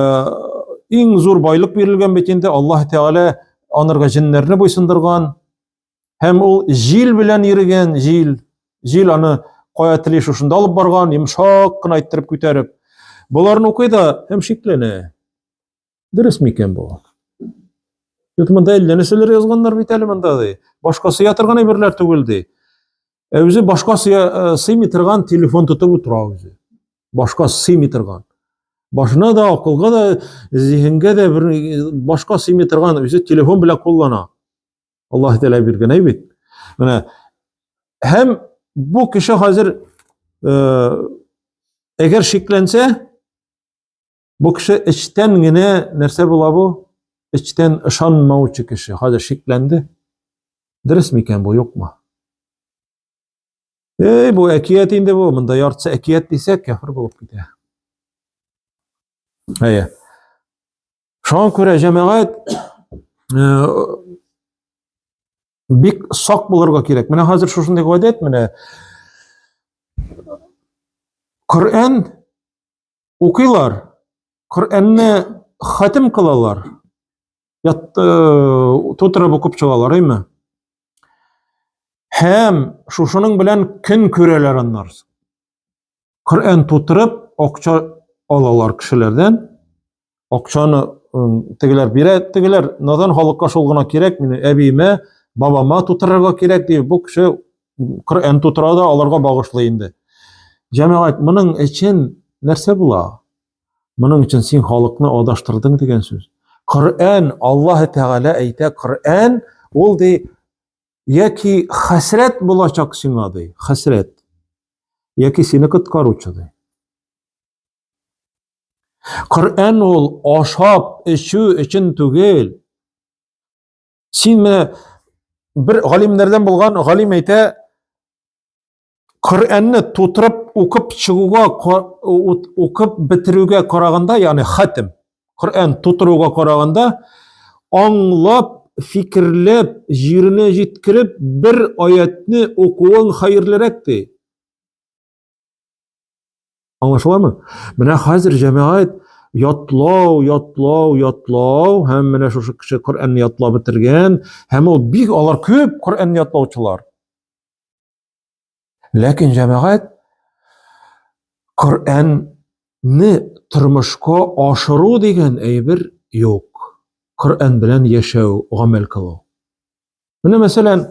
иң зур байлык бирелгән бит инде Аллаһ Тәгалә анарга җеннәрне буйсындырган. Һәм ул җил белән йөргән, җил. Җил аны кая тели шушында алып барган, йомшак кына иттереп күтәреп. Боларны укый да һәм шикләнә. Дөрес микән бу? Юк, монда әллә нәрсәләр язганнар бит әле монда ди. Башка сыя торган әйберләр түгел ди. Ә үзе башка сыя, э, сыймый торган телефон тотып утыра үзе. Башка сыймый торган. Башына да, акылга да, зиһенгә дә бер э, башка сыймый торган үзе телефон белән куллана. Аллаһ Тәгалә биргән әй бит. Менә һәм бу кеше хәзер э, әгәр шикләнсә, Бу кеше эчтән генә нәрсә була бу? Эчтән ышанмаучы кеше. Хәзер шикләнде. Дөрес микән бу, юкмы? Эй, бу әкият инде бу. Монда яртысы әкият дисәк, кяфер булып китә. Әйе. Шуңа күрә җәмәгать э, бик сак булырга кирәк. Менә хәзер шушындый гадәт, менә Коръән Укыйлар, Коръәнне хатим кылалар. Ят, э, тутырып укып чыгалар, әйме? Һәм шушының белән көн күрәләр аннары. Коръән тутырып акча алалар кешеләрдән. Акчаны тегеләр бирә, тегеләр надан халыкка шул гына кирәк, мине әбиемә, бабама тутырырга кирәк дип, бу кеше Коръән тутыра да аларга багышлый инде. Җәмәгать, моның өчен нәрсә була? Моның өчен син халыкны адаштырдың дигән сүз. Коръән, Аллаһ Тәгалә әйтә, Коръән ул ди яки хәсрәт булачак сиңа ди, хәсрәт. Яки сине коткаручы ди. Коръән ул ашап эчү өчен түгел. Син менә бер галимнәрдән булган галим әйтә, Коръәнне тутырып укып чыгуга, укып бетерүгә караганда, ягъни хатим, Коръән тутыруга караганда, аңлап, фикерләп, җиренә җиткереп бер аятны укуың хәерлерәк ди. Аңлашыламы? Менә хәзер җәмәгать ятлау, ятлау, ятлау һәм менә шушы кеше Коръәнне ятлап бетергән, һәм ул бик алар күп Коръәнне ятлаучылар. Ләкин җәмәгать Коръәнне тормышка ашыру дигән әйбер юк. Коръән белән яшәү, гамәл кылу. Менә мәсәлән,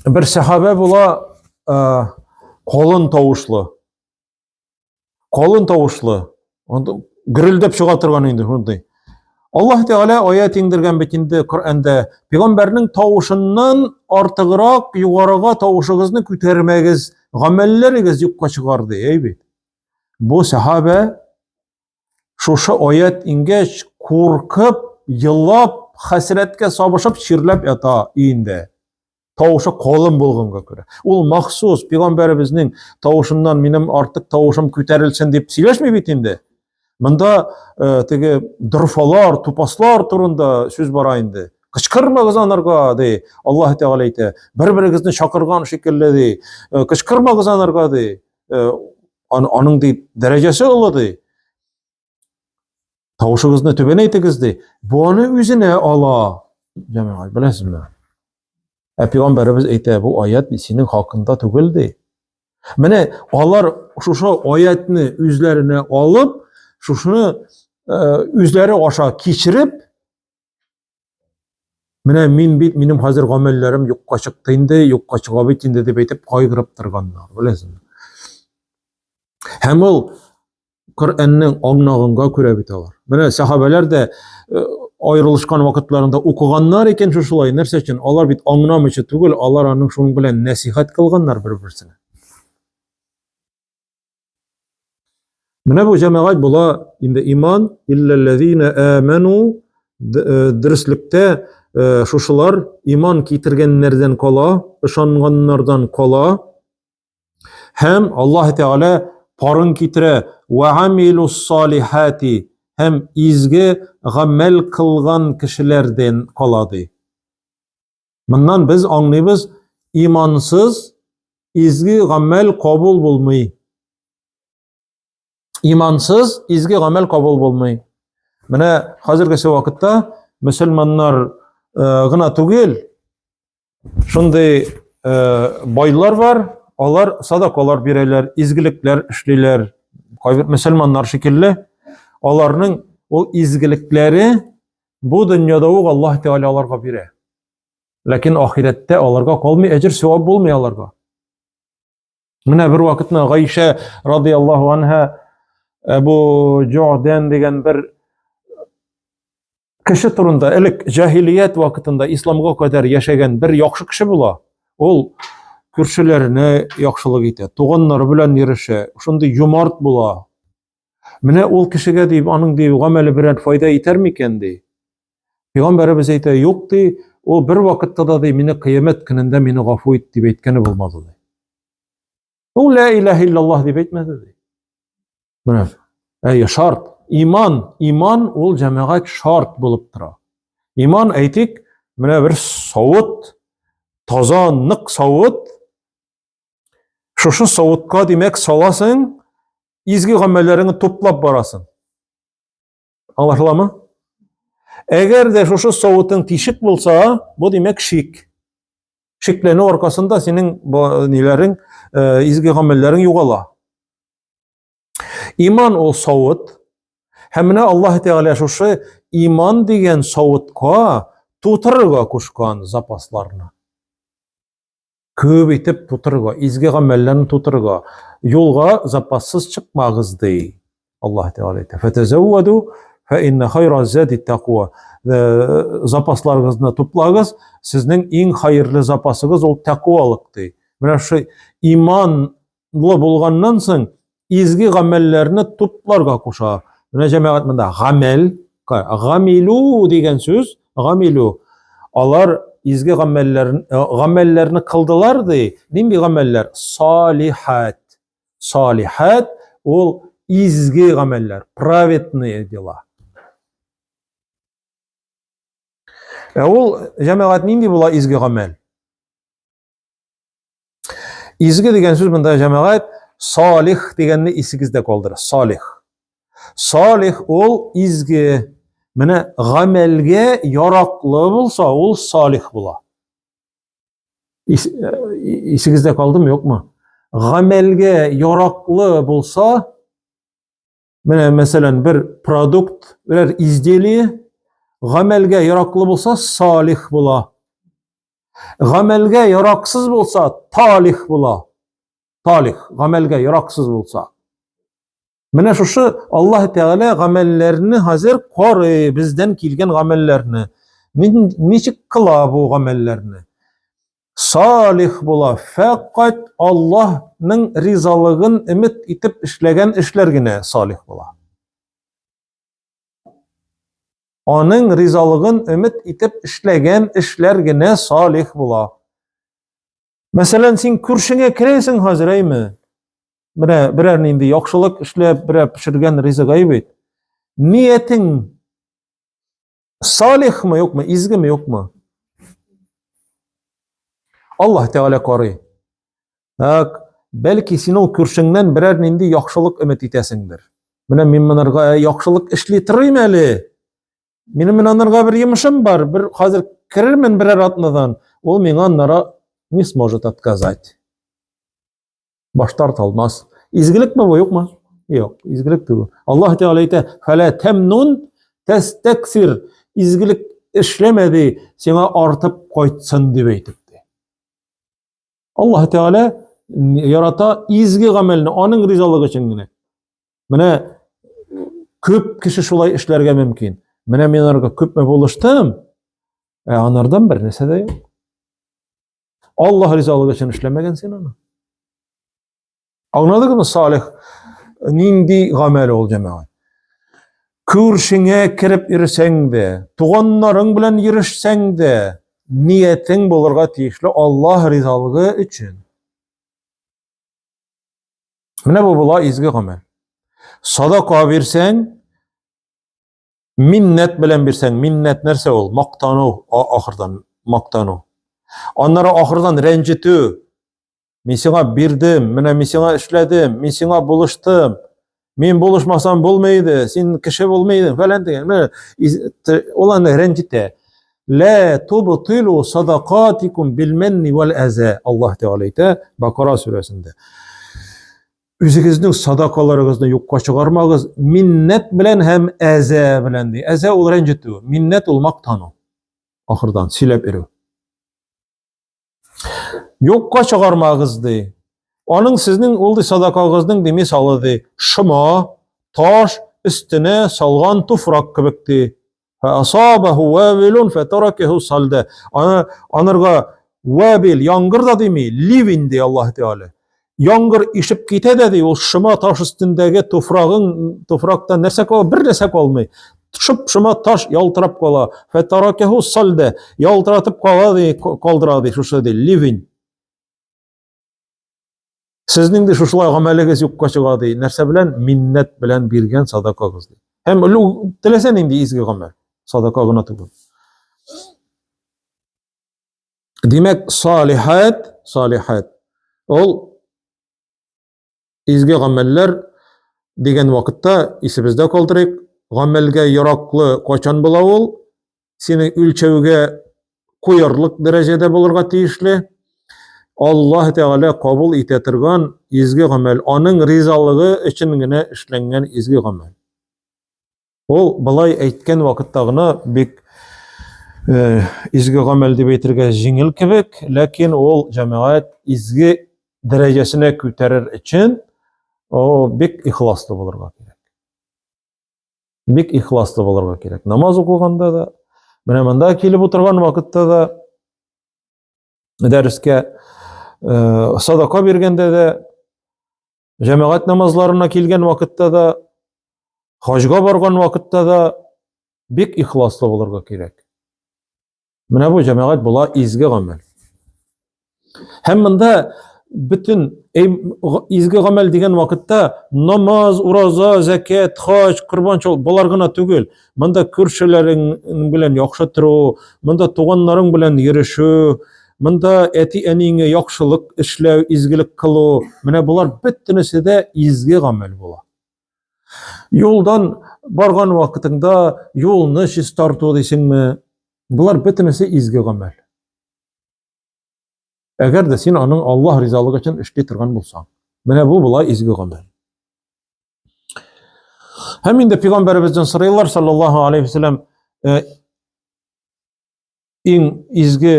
бер сәхабә була, калын тавышлы. Калын тавышлы. Анда гөрелдәп чыга торган инде шундый. Аллаһ Тәгалә аят иңдергән бит инде Коръәндә. Пәйгамбәрнең тавышыннан артыграк югарыга тавышыгызны күтәрмәгез, гамәлләрегез юкка чыгар ди, әй бит. Бу сәхабә шушы аят иңгәч, куркып, елап, хәсрәткә сабышып, чирләп ята өендә. Тавышы калын булганга күрә. Ул махсус пәйгамбәребезнең тавышыннан минем артык тавышым күтәрелсен дип сөйләшми бит инде. Монда э, теге дорфалар, тупаслар турында сүз бара инде. Кычкырмагыз анарга, ди. Аллаһ Тәгалә әйтә. Бер-берегезне чакырган шикелле ди. Э, кычкырмагыз анарга ди. Э, аның ди дәрәҗәсе олы ди. Тавышыгызны түбәнәйтегез ди. Бу аны үзенә ала. Җәмәгать, беләсезме? Ә пәйгамбәребез әйтә, бу аят синең хакында түгел ди. Менә алар шушы аятны үзләренә алып, шушыны э, үзләре аша кичереп, менә мин бит, минем хәзер гамәлләрем юкка чыкты инде, юкка чыга бит инде дип әйтеп кайгырып торганнар, беләсезме? Һәм ул Коръәннең аңнаганга күрә бит алар. Менә сәхабәләр дә э, аерылышкан вакытларында укыганнар икән шушылай. Нәрсә өчен? Алар бит аңнамыйча түгел, алар аның шуның белән нәсихәт кылганнар бер-берсенә. Менә бу җәмәгать була инде иман илләлләзина аману э, дөреслектә э, шушылар иман китергәннәрдән кала, ышанганнардан кала. Һәм Аллаһ Тәгалә парын китерә, "Ва амилус салихати" һәм изге гамәл кылган кешеләрдән кала ди. Моннан без аңлыйбыз, имансыз изге гамәл кабул булмый. Имансыз изге гамәл кабул булмый. Менә хәзергесе вакытта мөселманнар э, гына түгел, шундый э, байлар бар, алар садакалар бирәләр, изгелекләр эшлиләр. Кайбер мөселманнар шикелле, аларның ул изгелекләре бу дөньяда ук Аллаһ Тәгалә аларга бирә. Ләкин ахирәттә аларга калмый, әҗер савап булмый аларга. Менә бер вакытны Гайшә радияллаһу анһа Әбу Җу'дан дигән бер кеше турында элек җаһилият вакытында исламга кадәр яшәгән бер яхшы кеше була. Ул күршеләренә яхшылык итә, туганнары белән йөрешә, шундый юмарт була. Менә ул кешегә дип, аның ди гамәле берәр файда итәр микән ди. Пәйгамбәребез әйтә, юк ди, ул бер вакытта да ди, мине кыямәт көнендә мине гафу ит дип әйткәне булмады ди. Ул ла илаһ иллаллаһ дип әйтмәде ди. Менә, әйе, шарт. Иман, иман ул җәмәгать шарт булып тора. Иман әйтик, менә бер савыт, таза, нык савыт. Шушы савытка, димәк, саласың, изге гамәлләреңне туплап барасың. Аңлашыламы? Әгәр дә шушы савытың тишек булса, бу димәк шик. Шикләнү аркасында синең ниләрең, э, изге гамәлләрең югала. Иман ул савыт. Һәм менә Аллаһ Тәгалә шушы иман дигән савытка тутырырга кушкан запасларны. Күп итеп тутырырга, изге гамәлләрне тутырырга. Юлга запассыз чыкмагыз ди. Аллаһ Тәгалә әйтә. Фатазавваду фа инна хайра зади тaqwa. Э, запасларыгызны туплагыз, сезнең иң хәерле запасыгыз ул тәкъвалык ди. Менә шул иманлы булганнан соң изге гамәлләрне тупларга куша. Менә җәмәгать монда гамәл, гамилу дигән сүз, гамилу. Алар изге гамәлләрен э, гамәлләрне кылдылар ди. Нинди гамәлләр? Салихат. Салихат ул изге гамәлләр, праведные дела. Ә ул җәмәгать нинди була изге гамәл? Изге дигән сүз монда җәмәгать салих дигәнне исегездә калдыр. Салих. Салих ул изге. Менә гамәлгә яраклы булса, ул салих була. Ис, исегездә калдымы, юкмы? Гамәлгә яраклы булса, менә мәсәлән, бер продукт, берәр изделие гамәлгә яраклы булса, салих була. Гамәлгә яраксыз булса, талих була. Талих, гамәлгә яраксыз булса. Менә шушы Аллаһ Тәгалә гамәлләрне хәзер карый, бездән килгән гамәлләрне. Ничек кыла бу гамәлләрне? Салих була, фәкать Аллаһның ризалыгын өмет итеп эшләгән эшләр генә салих була. Аның ризалыгын өмет итеп эшләгән эшләр генә салих була. Мәсәлән, син күршеңә керәсең хәзер, әйме? Менә берәр нинди яхшылык эшләп, берәр пешергән ризык әй бит. Ниятең салихмы, юкмы, изгеме, юкмы? Аллаһ Тәгалә карый. Так, бәлки син ул күршеңнән берәр нинди яхшылык өмет итәсеңдер. Менә мин монарга яхшылык эшли торыйм әле. Минем менә анарга бер йомышым бар, бер хәзер керермен берәр атнадан, ул миңа аннары не сможет отказать. Баш тарта алмас. Изгелекме бу, юкмы? Юк, изгелек түгел. Аллаһ Тәгалә әйтә, "Фәлә тәмнун тәстәксир." Изгелек эшләмә ди, сиңа артып кайтсын дип әйтеп. Аллаһ Тәгалә ярата изге гамәлне, аның ризалыгы өчен генә. Менә күп кеше шулай эшләргә мөмкин. Менә мин аларга күпме булыштым, ә анардан бер нәрсә дә юк. Аллаһ ризалыгы өчен эшләмәгән син аны. Аңладыгызмы, Салих? Нинди гамәл ул, җәмәгать? Күршеңә кереп йөрсәң дә, туганнарың белән йөрешсәң дә, ниятең булырга тиешле Аллаһ ризалыгы өчен. Менә бу була изге гамәл. Садака бирсәң, миннәт белән бирсәң, миннәт нәрсә ул? Мактану, ахырдан мактану. Аннары ахырдан рәнҗетү. Мин сиңа бирдем, менә мин сиңа эшләдем, мин сиңа булыштым. Мин булышмасам булмый иде, син кеше булмый идең, фәлән дигән. Менә ул аны рәнҗетә. Лә тубтилу садакатикум билменни вәл әзә. Аллаһ Тәгалә әйтә Бакара сүрәсендә. Үзегезнең садакаларыгызны юкка чыгармагыз, миннәт белән һәм әзә белән ди. Әзә ул рәнҗетү, миннәт ул мактану. Ахырдан сөйләп йөрү. Юкка чыгармагыз ди. Аның сезнең ул ди садакагызның ди мисалы ди. Шома таш өстенә салган туфрак кебек ди. Фасабаху вабилун фатаракаху салда. Аны анырга вабил яңгыр да дими, ливень ди Аллаһ Тәгалә. Яңгыр ишеп китә дә ди, ул шома таш өстендәге туфрагың, туфрактан нәрсә кала, бер нәрсә калмый. Шып шома таш ялтырап кала. Фәтаракәһу салдә, ялтыратып кала ди, калдыра ди, шушы ди, ливень. Сезнең ди шушылай гамәлегез юкка чыга ди. Нәрсә белән? Миннәт белән биргән садакагыз ди. Һәм теләсә нинди изге гамәл, садака гына түгел. Димәк, салихат, салихат. Ул изге гамәлләр дигән вакытта исебездә калдырыйк, гамәлгә яраклы кайчан була ул? Сине үлчәүгә куярлык дәрәҗәдә булырга тиешле. Аллаһ Тәгалә кабул итә торган изге гамәл, аның ризалыгы өчен генә эшләнгән изге гамәл. Ул былай әйткән вакытта гына бик э, изге гамәл дип әйтергә җиңел кебек, ләкин ул җәмәгать изге дәрәҗәсенә күтәрер өчен о, бик ихласлы булырга кирәк. Бик ихласлы булырга кирәк. Намаз укыганда да, менә монда килеп утырган вакытта да, дәрескә э, садака биргәндә дә, Җәмәгать намазларына килгән вакытта да, хаҗга барган вакытта да бик ихласлы булырга кирәк. Менә бу җәмәгать була изге гамәл. Һәм монда бөтен изге гамәл дигән вакытта намаз, ураза, зәкят, хаҗ, корбан чалу болар гына түгел. Монда күршеләрең белән яхшы тору, монда туганнарың белән йөрешү, монда әти-әниеңә яхшылык эшләү, изгелек кылу, менә болар бөтенесе дә изге гамәл була. Юлдан барган вакытыңда юлны чистарту дисеңме? Болар бөтенесе изге гамәл. Әгәр дә син аның Аллаһ ризалыгы өчен эшли торган булсаң. Менә бу була изге гамәл. Һәм инде пәйгамбәребездән сорыйлар, саллаллаһу алейхи вәсәләм, э, иң изге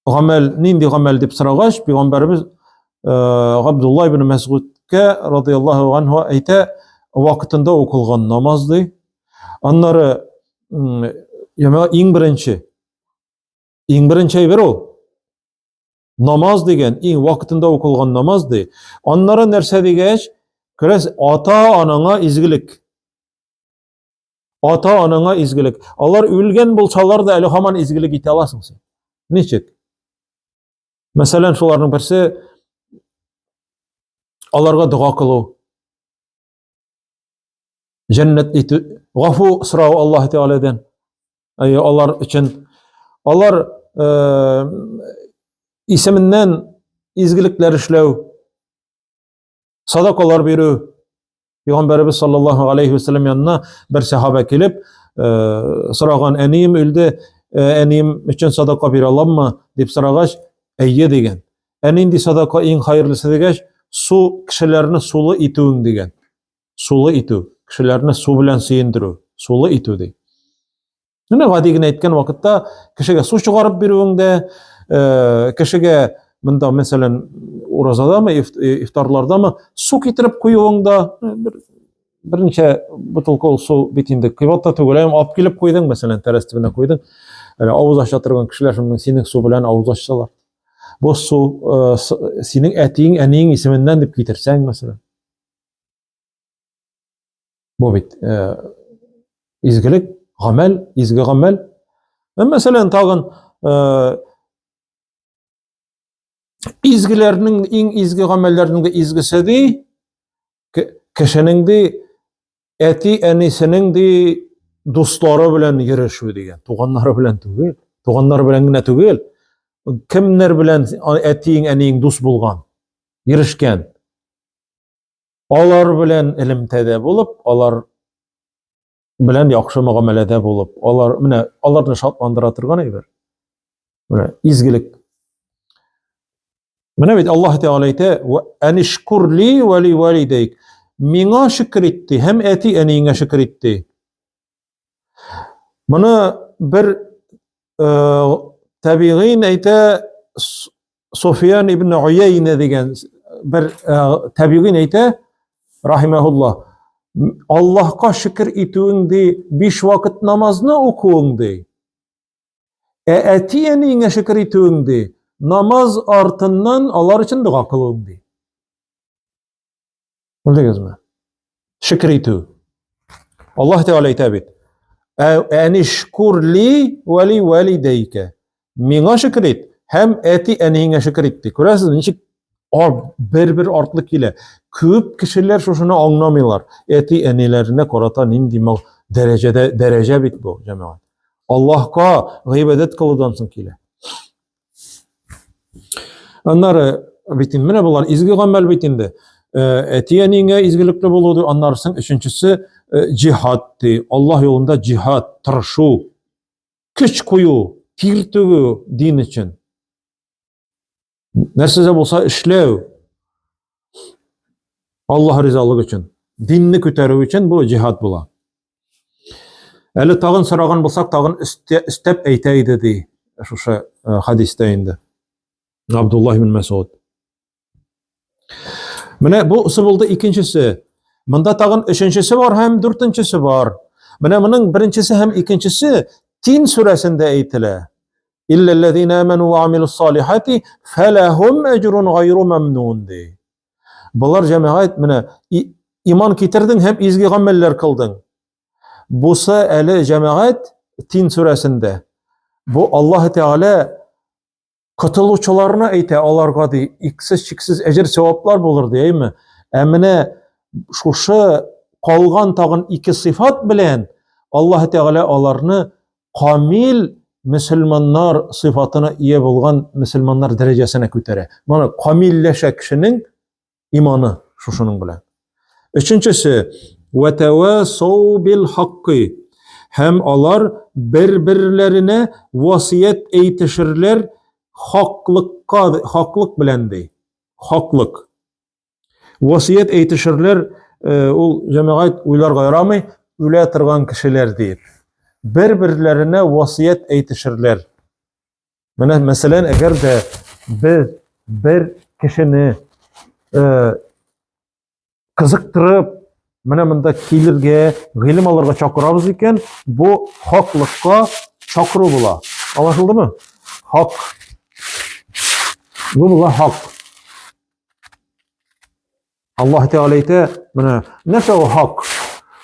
гамәл нинди гамәл дип сорагач, пәйгамбәребез э, Габдулла ибн Мәсгудкә радияллаһу анһу әйтә, вакытында укылган намаз ди. Аннары иң беренче иң беренче әйбер ул намаз дигән, иң вакытында укылган намаз ди. Аннары нәрсә дигәч, көрәс ата-анаңа изгелек. Ата-анаңа изгелек. Алар үлгән булсалар да әле һаман изгелек итә аласың син. Ничек? Мәсәлән, шуларның берсе аларга дога кылу. Җәннәт итү, гафу сорау Аллаһ Тәгаләдән. Әйе, алар өчен алар э, исеменнән изгелекләр эшләү, садакалар бирү. Пәйгамбәребез саллаллаһу алейхи вәсәлләм янына бер сахаба килеп, э, сораган, әнием үлде, э, әнием өчен садака бирә аламмы дип сорагач, әйе дигән. Ә нинди садака иң хәерлесе дигәч, су кешеләрне сулы итүең дигән. Сулы итү, кешеләрне су белән сөендерү, сулы итү ди. Менә гади генә әйткән вакытта кешегә су чыгарып бирүең дә, э, кешегә монда мәсәлән уразадамы, э, ифтарлардамы су китереп куюың да э, бер берничә бутылка ул су бит инде кыйбат та түгел, әм алып килеп куйдың, мәсәлән, тәрәз төбенә куйдың. Әле авыз ача торган кешеләр шуның синең су белән авыз ачсалар. Бу су синең әтиең, әниең исеменнән дип китерсәң, мәсәлән. Бу бит э, изгелек, гамәл, изге гамәл. Э, мәсәлән, тагын э, изгеләрнең иң изге гамәлләрнең дә изгесе ди, кешенең ди әти әнисенең ди дуслары белән йөрешү дигән, туганнары белән түгел, туганнары белән генә түгел, кемнәр белән әтиең, әниең дус булган, йөрешкән. Алар белән элемтәдә булып, алар белән яхшы мөгамәләдә булып, алар менә аларны шатландыра торган әйбер. Менә изгелек. Менә бит Аллаһ Тәгалә әйтә: "Ва анишкурли ва ли валидейк". Миңа шөкер итте һәм әти әниеңә шөкер итте. Моны бер э, табигыйн әйтә Суфиян ибн Уяйна дигән бер э, табигыйн әйтә, рахимахуллах, Аллаһка шөкер итүең ди, биш вакыт намазны укуың ди. Ә әти-әниеңә шөкер итүең ди, намаз артыннан алар өчен дога кылуың ди. Белдегезме? Шөкер итү. Аллаһ Тәгалә әйтә бит. Әнишкур ли вә ли валидәйкә. Миңа шөкер ит һәм әти әниеңә шөкер ит ди. Күрәсез, ничек бер-бер артлы килә. Күп кешеләр шушыны аңламыйлар. Әти әниләренә карата нинди мал дәрәҗәдә дәрәҗә бит бу, җәмәгать. Аллаһка гыйбадәт кылудан соң килә. Аннары бит инде менә болар изге гамәл бит инде. Э, әти-әниеңә изгелекле булу ди, аннары соң өченчесе э, җиһад ди. Аллаһ юлында җиһад, тырышу, көч кую, тир түгү дин өчен. Нәрсә дә булса эшләү. Аллаһ ризалыгы өчен, динне күтәрү өчен бу җиһад була. Әле тагын сораган булсак, тагын өстәп әйтә иде ди шушы э, хадистә инде. Абдуллаһ ибн Мәсуд. Менә бу булды икенчесе. Монда тагын өченчесе бар һәм дүртенчесе бар. Менә моның беренчесе һәм икенчесе Тин сүрәсендә әйтелә. Илләлләзина аману ва амилус салихати фалахум әҗрун гайру мамнун ди. Болар җәмәгать менә иман китердең һәм изге гамәлләр кылдың. Бусы әле җәмәгать Тин сүрәсендә. Бу Аллаһ Тәгалә котылучыларны әйтә, аларга ди, иксез-чиксез әҗер саваплар булыр ди, әйме? Ә менә шушы калган тагын ике сыйфат белән Аллаһ Тәгалә аларны камил мөселманнар сыйфатына ия булган мөселманнар дәрәҗәсенә күтәрә. Моны камилләшә кешенең иманы шушының белән. Өченчесе, вәтәвәсау бил хаккы. Һәм алар бер-берләренә васыять әйтешерләр Хаклыкка, хаклык белән ди. Хаклык. Васыять әйтешерләр, э, ул җәмәгать уйларга ярамый, үлә торган кешеләр диеп. Бер-берләренә васыять әйтешерләр. Менә мәсәлән, әгәр дә без бер кешене э, кызыктырып, менә монда килергә, гыйлем алырга чакырабыз икән, бу хаклыкка чакыру була. Аңлашылдымы? Хак. Бу була хак. Аллаһ Тәгалә әйтә, менә нәрсә ул хак?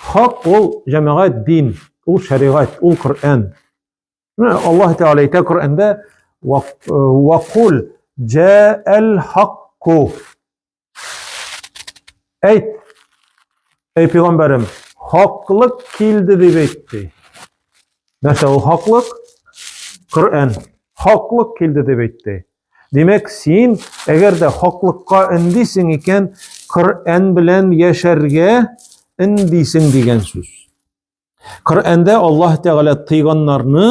Хак ул җәмәгать дин, ул шәригать, ул Коръән. Менә Аллаһ Тәгалә әйтә Коръәндә, "Ва кул җаал хакку". Әйт, әй пәйгамбәрем, хаклык килде дип әйтте. Нәрсә ул хаклык? Коръән. Хаклык килде дип әйтте. Димәк, син әгәр дә хаклыкка өндисең икән, Коръән белән яшәргә өндисең дигән сүз. Коръәндә Аллаһ Тәгалә тыйганнарны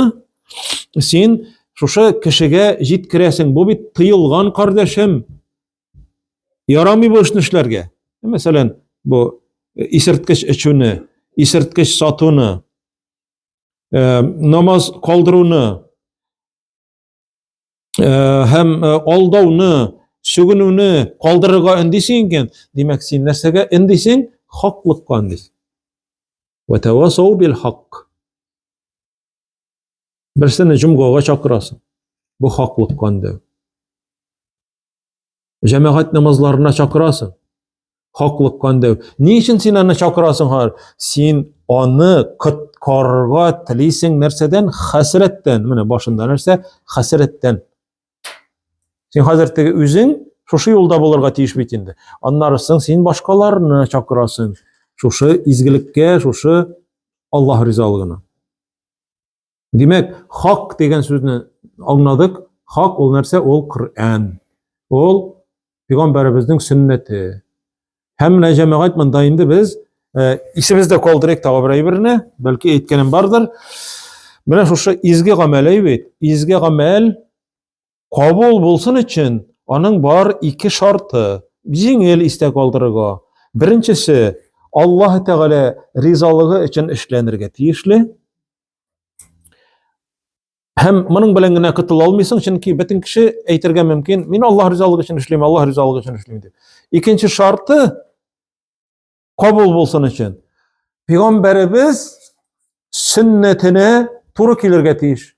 син шушы кешегә җиткерәсең. Бу бит тыелган, кардәшем. Ярамый бу эшне эшләргә. Мәсәлән, бу исерткеч эчүне, исерткеч сатуны, э, намаз калдыруны, Э, һәм э, алдауны, сүгенүне калдырырга өндисең икән, димәк, син нәрсәгә өндисең? Хаклыкка өндисең. Вә тавасау бил хак. Берсене җомгага чакырасың. Бу хаклыкка өндәү. Җәмәгать намазларына чакырасың. Хаклыкка өндәү. Ни өчен син аны чакырасың хәзер? Син аны коткарырга телисең нәрсәдән? Хәсрәттән. Менә башында нәрсә? Хәсрәттән. Син хәзер теге үзең шушы юлда булырга тиеш бит инде. Аннары соң син башкаларны чакырасың. Шушы изгелеккә, шушы Аллаһ ризалыгына. Димәк, хак дигән сүзне аңладык. Хак ул нәрсә? Ул Коръән. Ул пәйгамбәребезнең сөннәте. Һәм менә җәмәгать монда инде без э, исебездә калдырыйк тагы бер әйберне, бәлки әйткәнем бардыр. Менә шушы изге гамәл бит. Изге гамәл кабул булсын өчен аның бар ике шарты. Җиңел истә калдырырга. Беренчесе, Аллаһ Тәгалә ризалыгы өчен эшләнергә тиешле. Һәм моның белән генә котыла алмыйсың, чөнки бөтен кеше әйтергә мөмкин, мин Аллаһ ризалыгы өчен эшлим, Аллаһ ризалыгы өчен эшлим дип. Икенче шарты кабул булсын өчен. Пәйгамбәребез сөннәтенә туры килергә тиеш.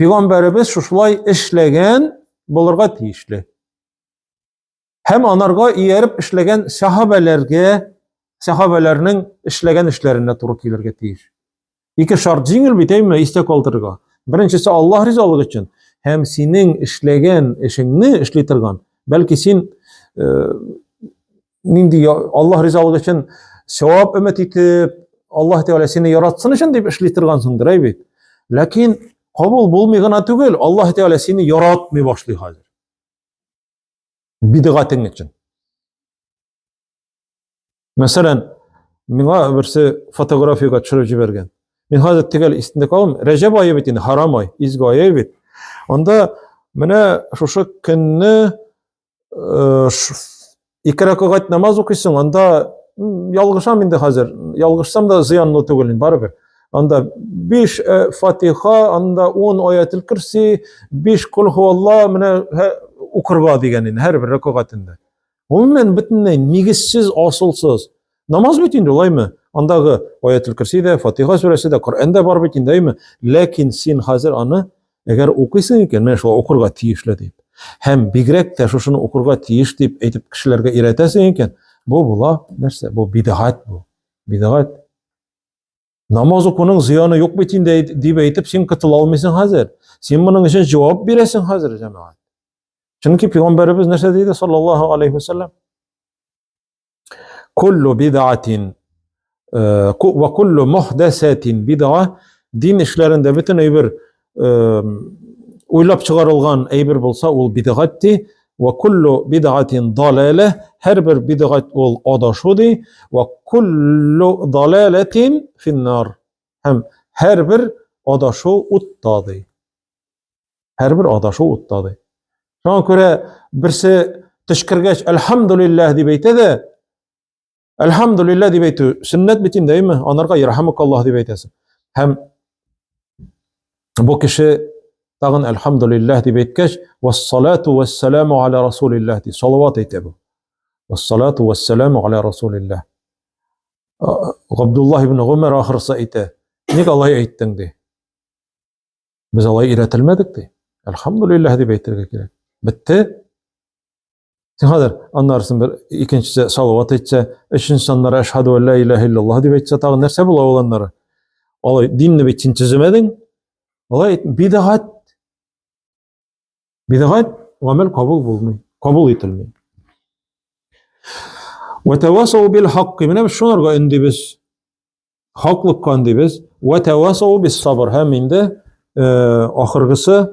Пәйгамбәребез шушылай эшләгән булырга тиешле. Һәм анарга ияреп эшләгән сәхабәләргә, сәхабәләрнең эшләгән эшләренә туры килергә тиеш. Ике шарт җиңел бит, әйме, истә калдырырга. Беренчесе Аллаһ ризалыгы өчен һәм синең эшләгән эшеңне эшли торган, бәлки син э, нинди Аллаһ ризалыгы өчен савап өмет итеп, Аллаһ Тәгалә сине яратсын өчен дип эшли торгансыңдыр, әй бит. Ләкин кабул булмый гына түгел, Аллаһ Тәгалә сине яратмый башлый хәзер. Бидгатең өчен. Мәсәлән, миңа берсе фотографиягә төшереп җибәргән. Мин хәзер төгәл исемдә калам. Рәҗәб ае бит инде, харам ай, изге ай бит. Анда менә шушы көнне э, ике рәкәгать намаз укыйсың, анда ялгышам инде хәзер. Ялгышсам да зыянлы түгел инде, барыбер. Анда 5 э, Фатиха, анда 10 аятел курси, 5 кул хуалла менә укырга дигән инде һәрбер рәкәгатендә. Гомумән бөтенләй нигезсез, асылсыз. Намаз бит инде улаймы? Андагы аятел курси дә, Фатиха сүрәсе дә, Коръән дә бар бит инде, әйме? Ләкин син хәзер аны әгәр укыйсың икән, менә шулай укырга тиешле дип. Һәм бигрәк тә шушыны укырга тиеш дип әйтеп кешеләргә өйрәтәсең икән, бу була нәрсә? Бу бидгать бу. Бидгать. Намаз укуның зыяны юк бит инде дип әйтеп син котыла алмыйсың хәзер. Син моның өчен җавап бирәсең хәзер, җәмәгать. Чөнки пәйгамбәребез нәрсә диде саллаллаһу алейхи ва саллям? Куллу бидъатин э, ва куллу мухдасатин бидъа дин эшләрендә бөтен әйбер э, уйлап чыгарылган әйбер булса, ул бидгать ди. Ва куллу бидгатин далала, һәрбер бидгать ул адашу ди. Ва куллу далалатин финнар. Һәм һәрбер адашу утта ди. Һәрбер адашу утта ди. Шуңа күрә берсе төшкергәч, әлхәмдулилләһ дип әйтә дә, әлхәмдулилләһ дип әйтү сөннәт бит инде, әйме? Анарга ярхамукаллаһ дип әйтәсең. Һәм бу кеше тагын әлхәмдулилләһ дип әйткәч, вассалату вассаламу аля расулилләһ ди, салават әйтә бу. Вассалату вассаламу аля расулилләһ. Габдуллаһ ибн Гумар ахырсы әйтә, ник алай әйттең ди. Без алай өйрәтелмәдек ди. Әлхәмдулилләһ дип әйтергә кирәк. Бетте. Син хәзер аннарысын бер икенчесе салават әйтсә, өченчесе аннары әшһәду ан ла илаһа иллаллаһ дип әйтсә, тагын нәрсә була ул аннары? Алай динне бит син төземәдең. Алай бидгать. Бидгать гамәл кабул булмый, кабул ителми. Ва тавасау бил хакки. Менә без шунарга өндибез. Хаклыкка өндибез. Ва тавасау бис сабр. Һәм инде ахыргысы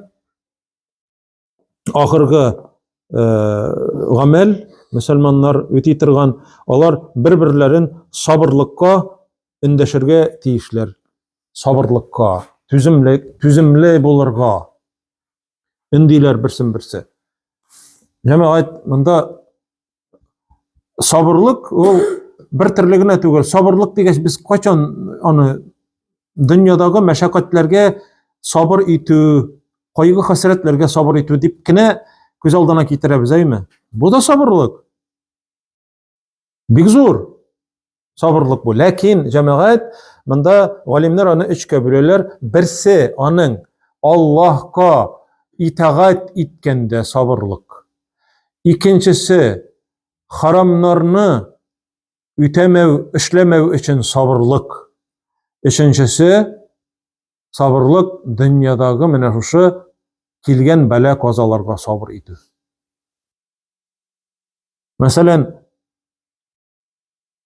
ахыргы гамәл мөселманнар үти торган, алар бер-берләрен сабырлыкка өндәшергә тиешләр. Сабырлыкка, түземле, түземле булырга өндиләр берсен берсе. Җәмәгать, монда сабырлык ул бер төрле генә түгел. Сабырлык дигәч, без кайчан аны дөньядагы мәшәкатьләргә сабыр итү, кайгы-хәсрәтләргә сабыр итү дип кенә күз алдына китерәбез, әйме? Бу да сабырлык. Бик зур сабырлык бу. Ләкин җәмәгать монда галимнәр аны өчкә бүләләр. Берсе аның Аллаһка итагать иткәндә сабырлык. Икенчесе харамнарны үтәмәү, эшләмәү өчен сабырлык. Өченчесе сабырлык дөньядагы менә шушы килгән бәла-казаларга сабыр итү. Мәсәлән,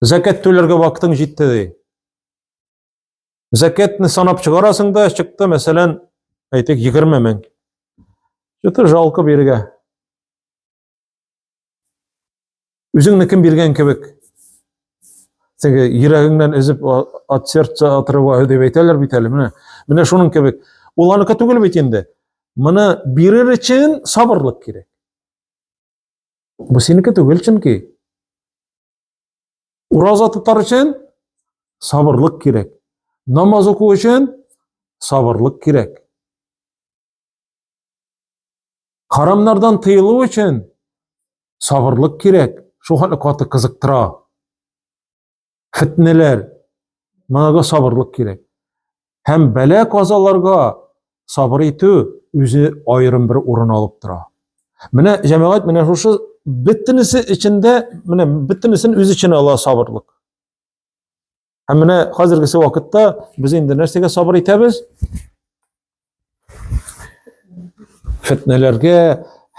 зәкәт түләргә вакытың җитте ди. Зәкәтне санап чыгарасың да, чыкты, мәсәлән, әйтик, 20 мең. Что-то жалко бирергә. Үзеңне кем биргән кебек. Теге йөрәгеңнән өзеп от сердца отрываю дип әйтәләр бит әле. Менә, менә шуның кебек. Ул аныкы түгел бит инде. Моны бирер өчен сабырлык кирәк. Бу синеке түгел чөнки. Ураза тотар өчен сабырлык кирәк. Намаз уку өчен сабырлык кирәк. Харамнардан тыелу өчен сабырлык кирәк. Шул хәтле каты кызыктыра. Фитнәләр. Монага сабырлык кирәк. Һәм бәла казаларга сабыр итү үзе аерым бер урын алып тора. Менә җәмәгать менә шушы бөтенесе эчендә, менә бөтенесен үз эченә ала сабырлык. Һәм менә хәзергесе вакытта без инде нәрсәгә сабыр итәбез? Фитнәләргә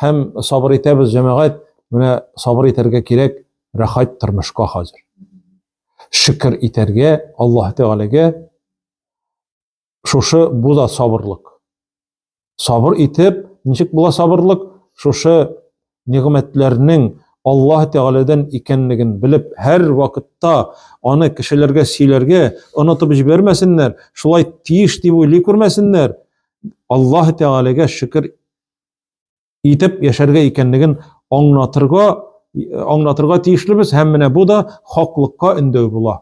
һәм сабыр итәбез, җәмәгать, менә сабыр итәргә кирәк рәхәт тормышка хәзер. Шөкер итәргә Аллаһ Тәгаләгә шушы бу да сабырлык. Сабыр итеп, ничек була сабырлык? Шушы нигъмәтләрнең Аллаһ Тәгаләдән икәнлеген белеп, һәр вакытта аны кешеләргә сөйләргә, онытып җибәрмәсеннәр, шулай тиеш дип уйлый күрмәсеннәр. Аллаһ Тәгаләгә шөкер итеп яшәргә икәнлеген аңлатырга аңлатырга тиешлебез һәм менә бу да хаклыкка өндәү була.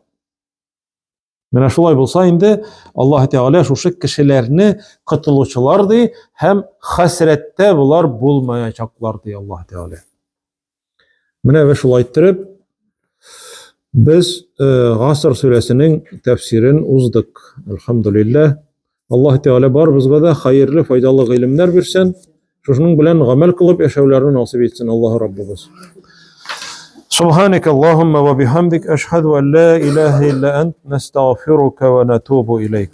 Менә шулай булса инде Аллаһ Тәгалә шушы кешеләрне котылучылар ди һәм хәсрәттә болар булмаячаклар ди Аллаһ Тәгалә. Менә без шулай иттереп без э, Гаср сүрәсенең тәфсирен уздык. Әлхәмдулилләһ. Аллаһ Тәгалә барыбызга да хәерле, файдалы гыйлемнәр бирсен. Шушының белән гамәл кылып яшәүләрне насыйп итсен Аллаһ Раббыбыз. Субханак Аллаһумма ва бихамдик ашһаду ан ла илаһа илля ант настагъфирука ва натубу илейк.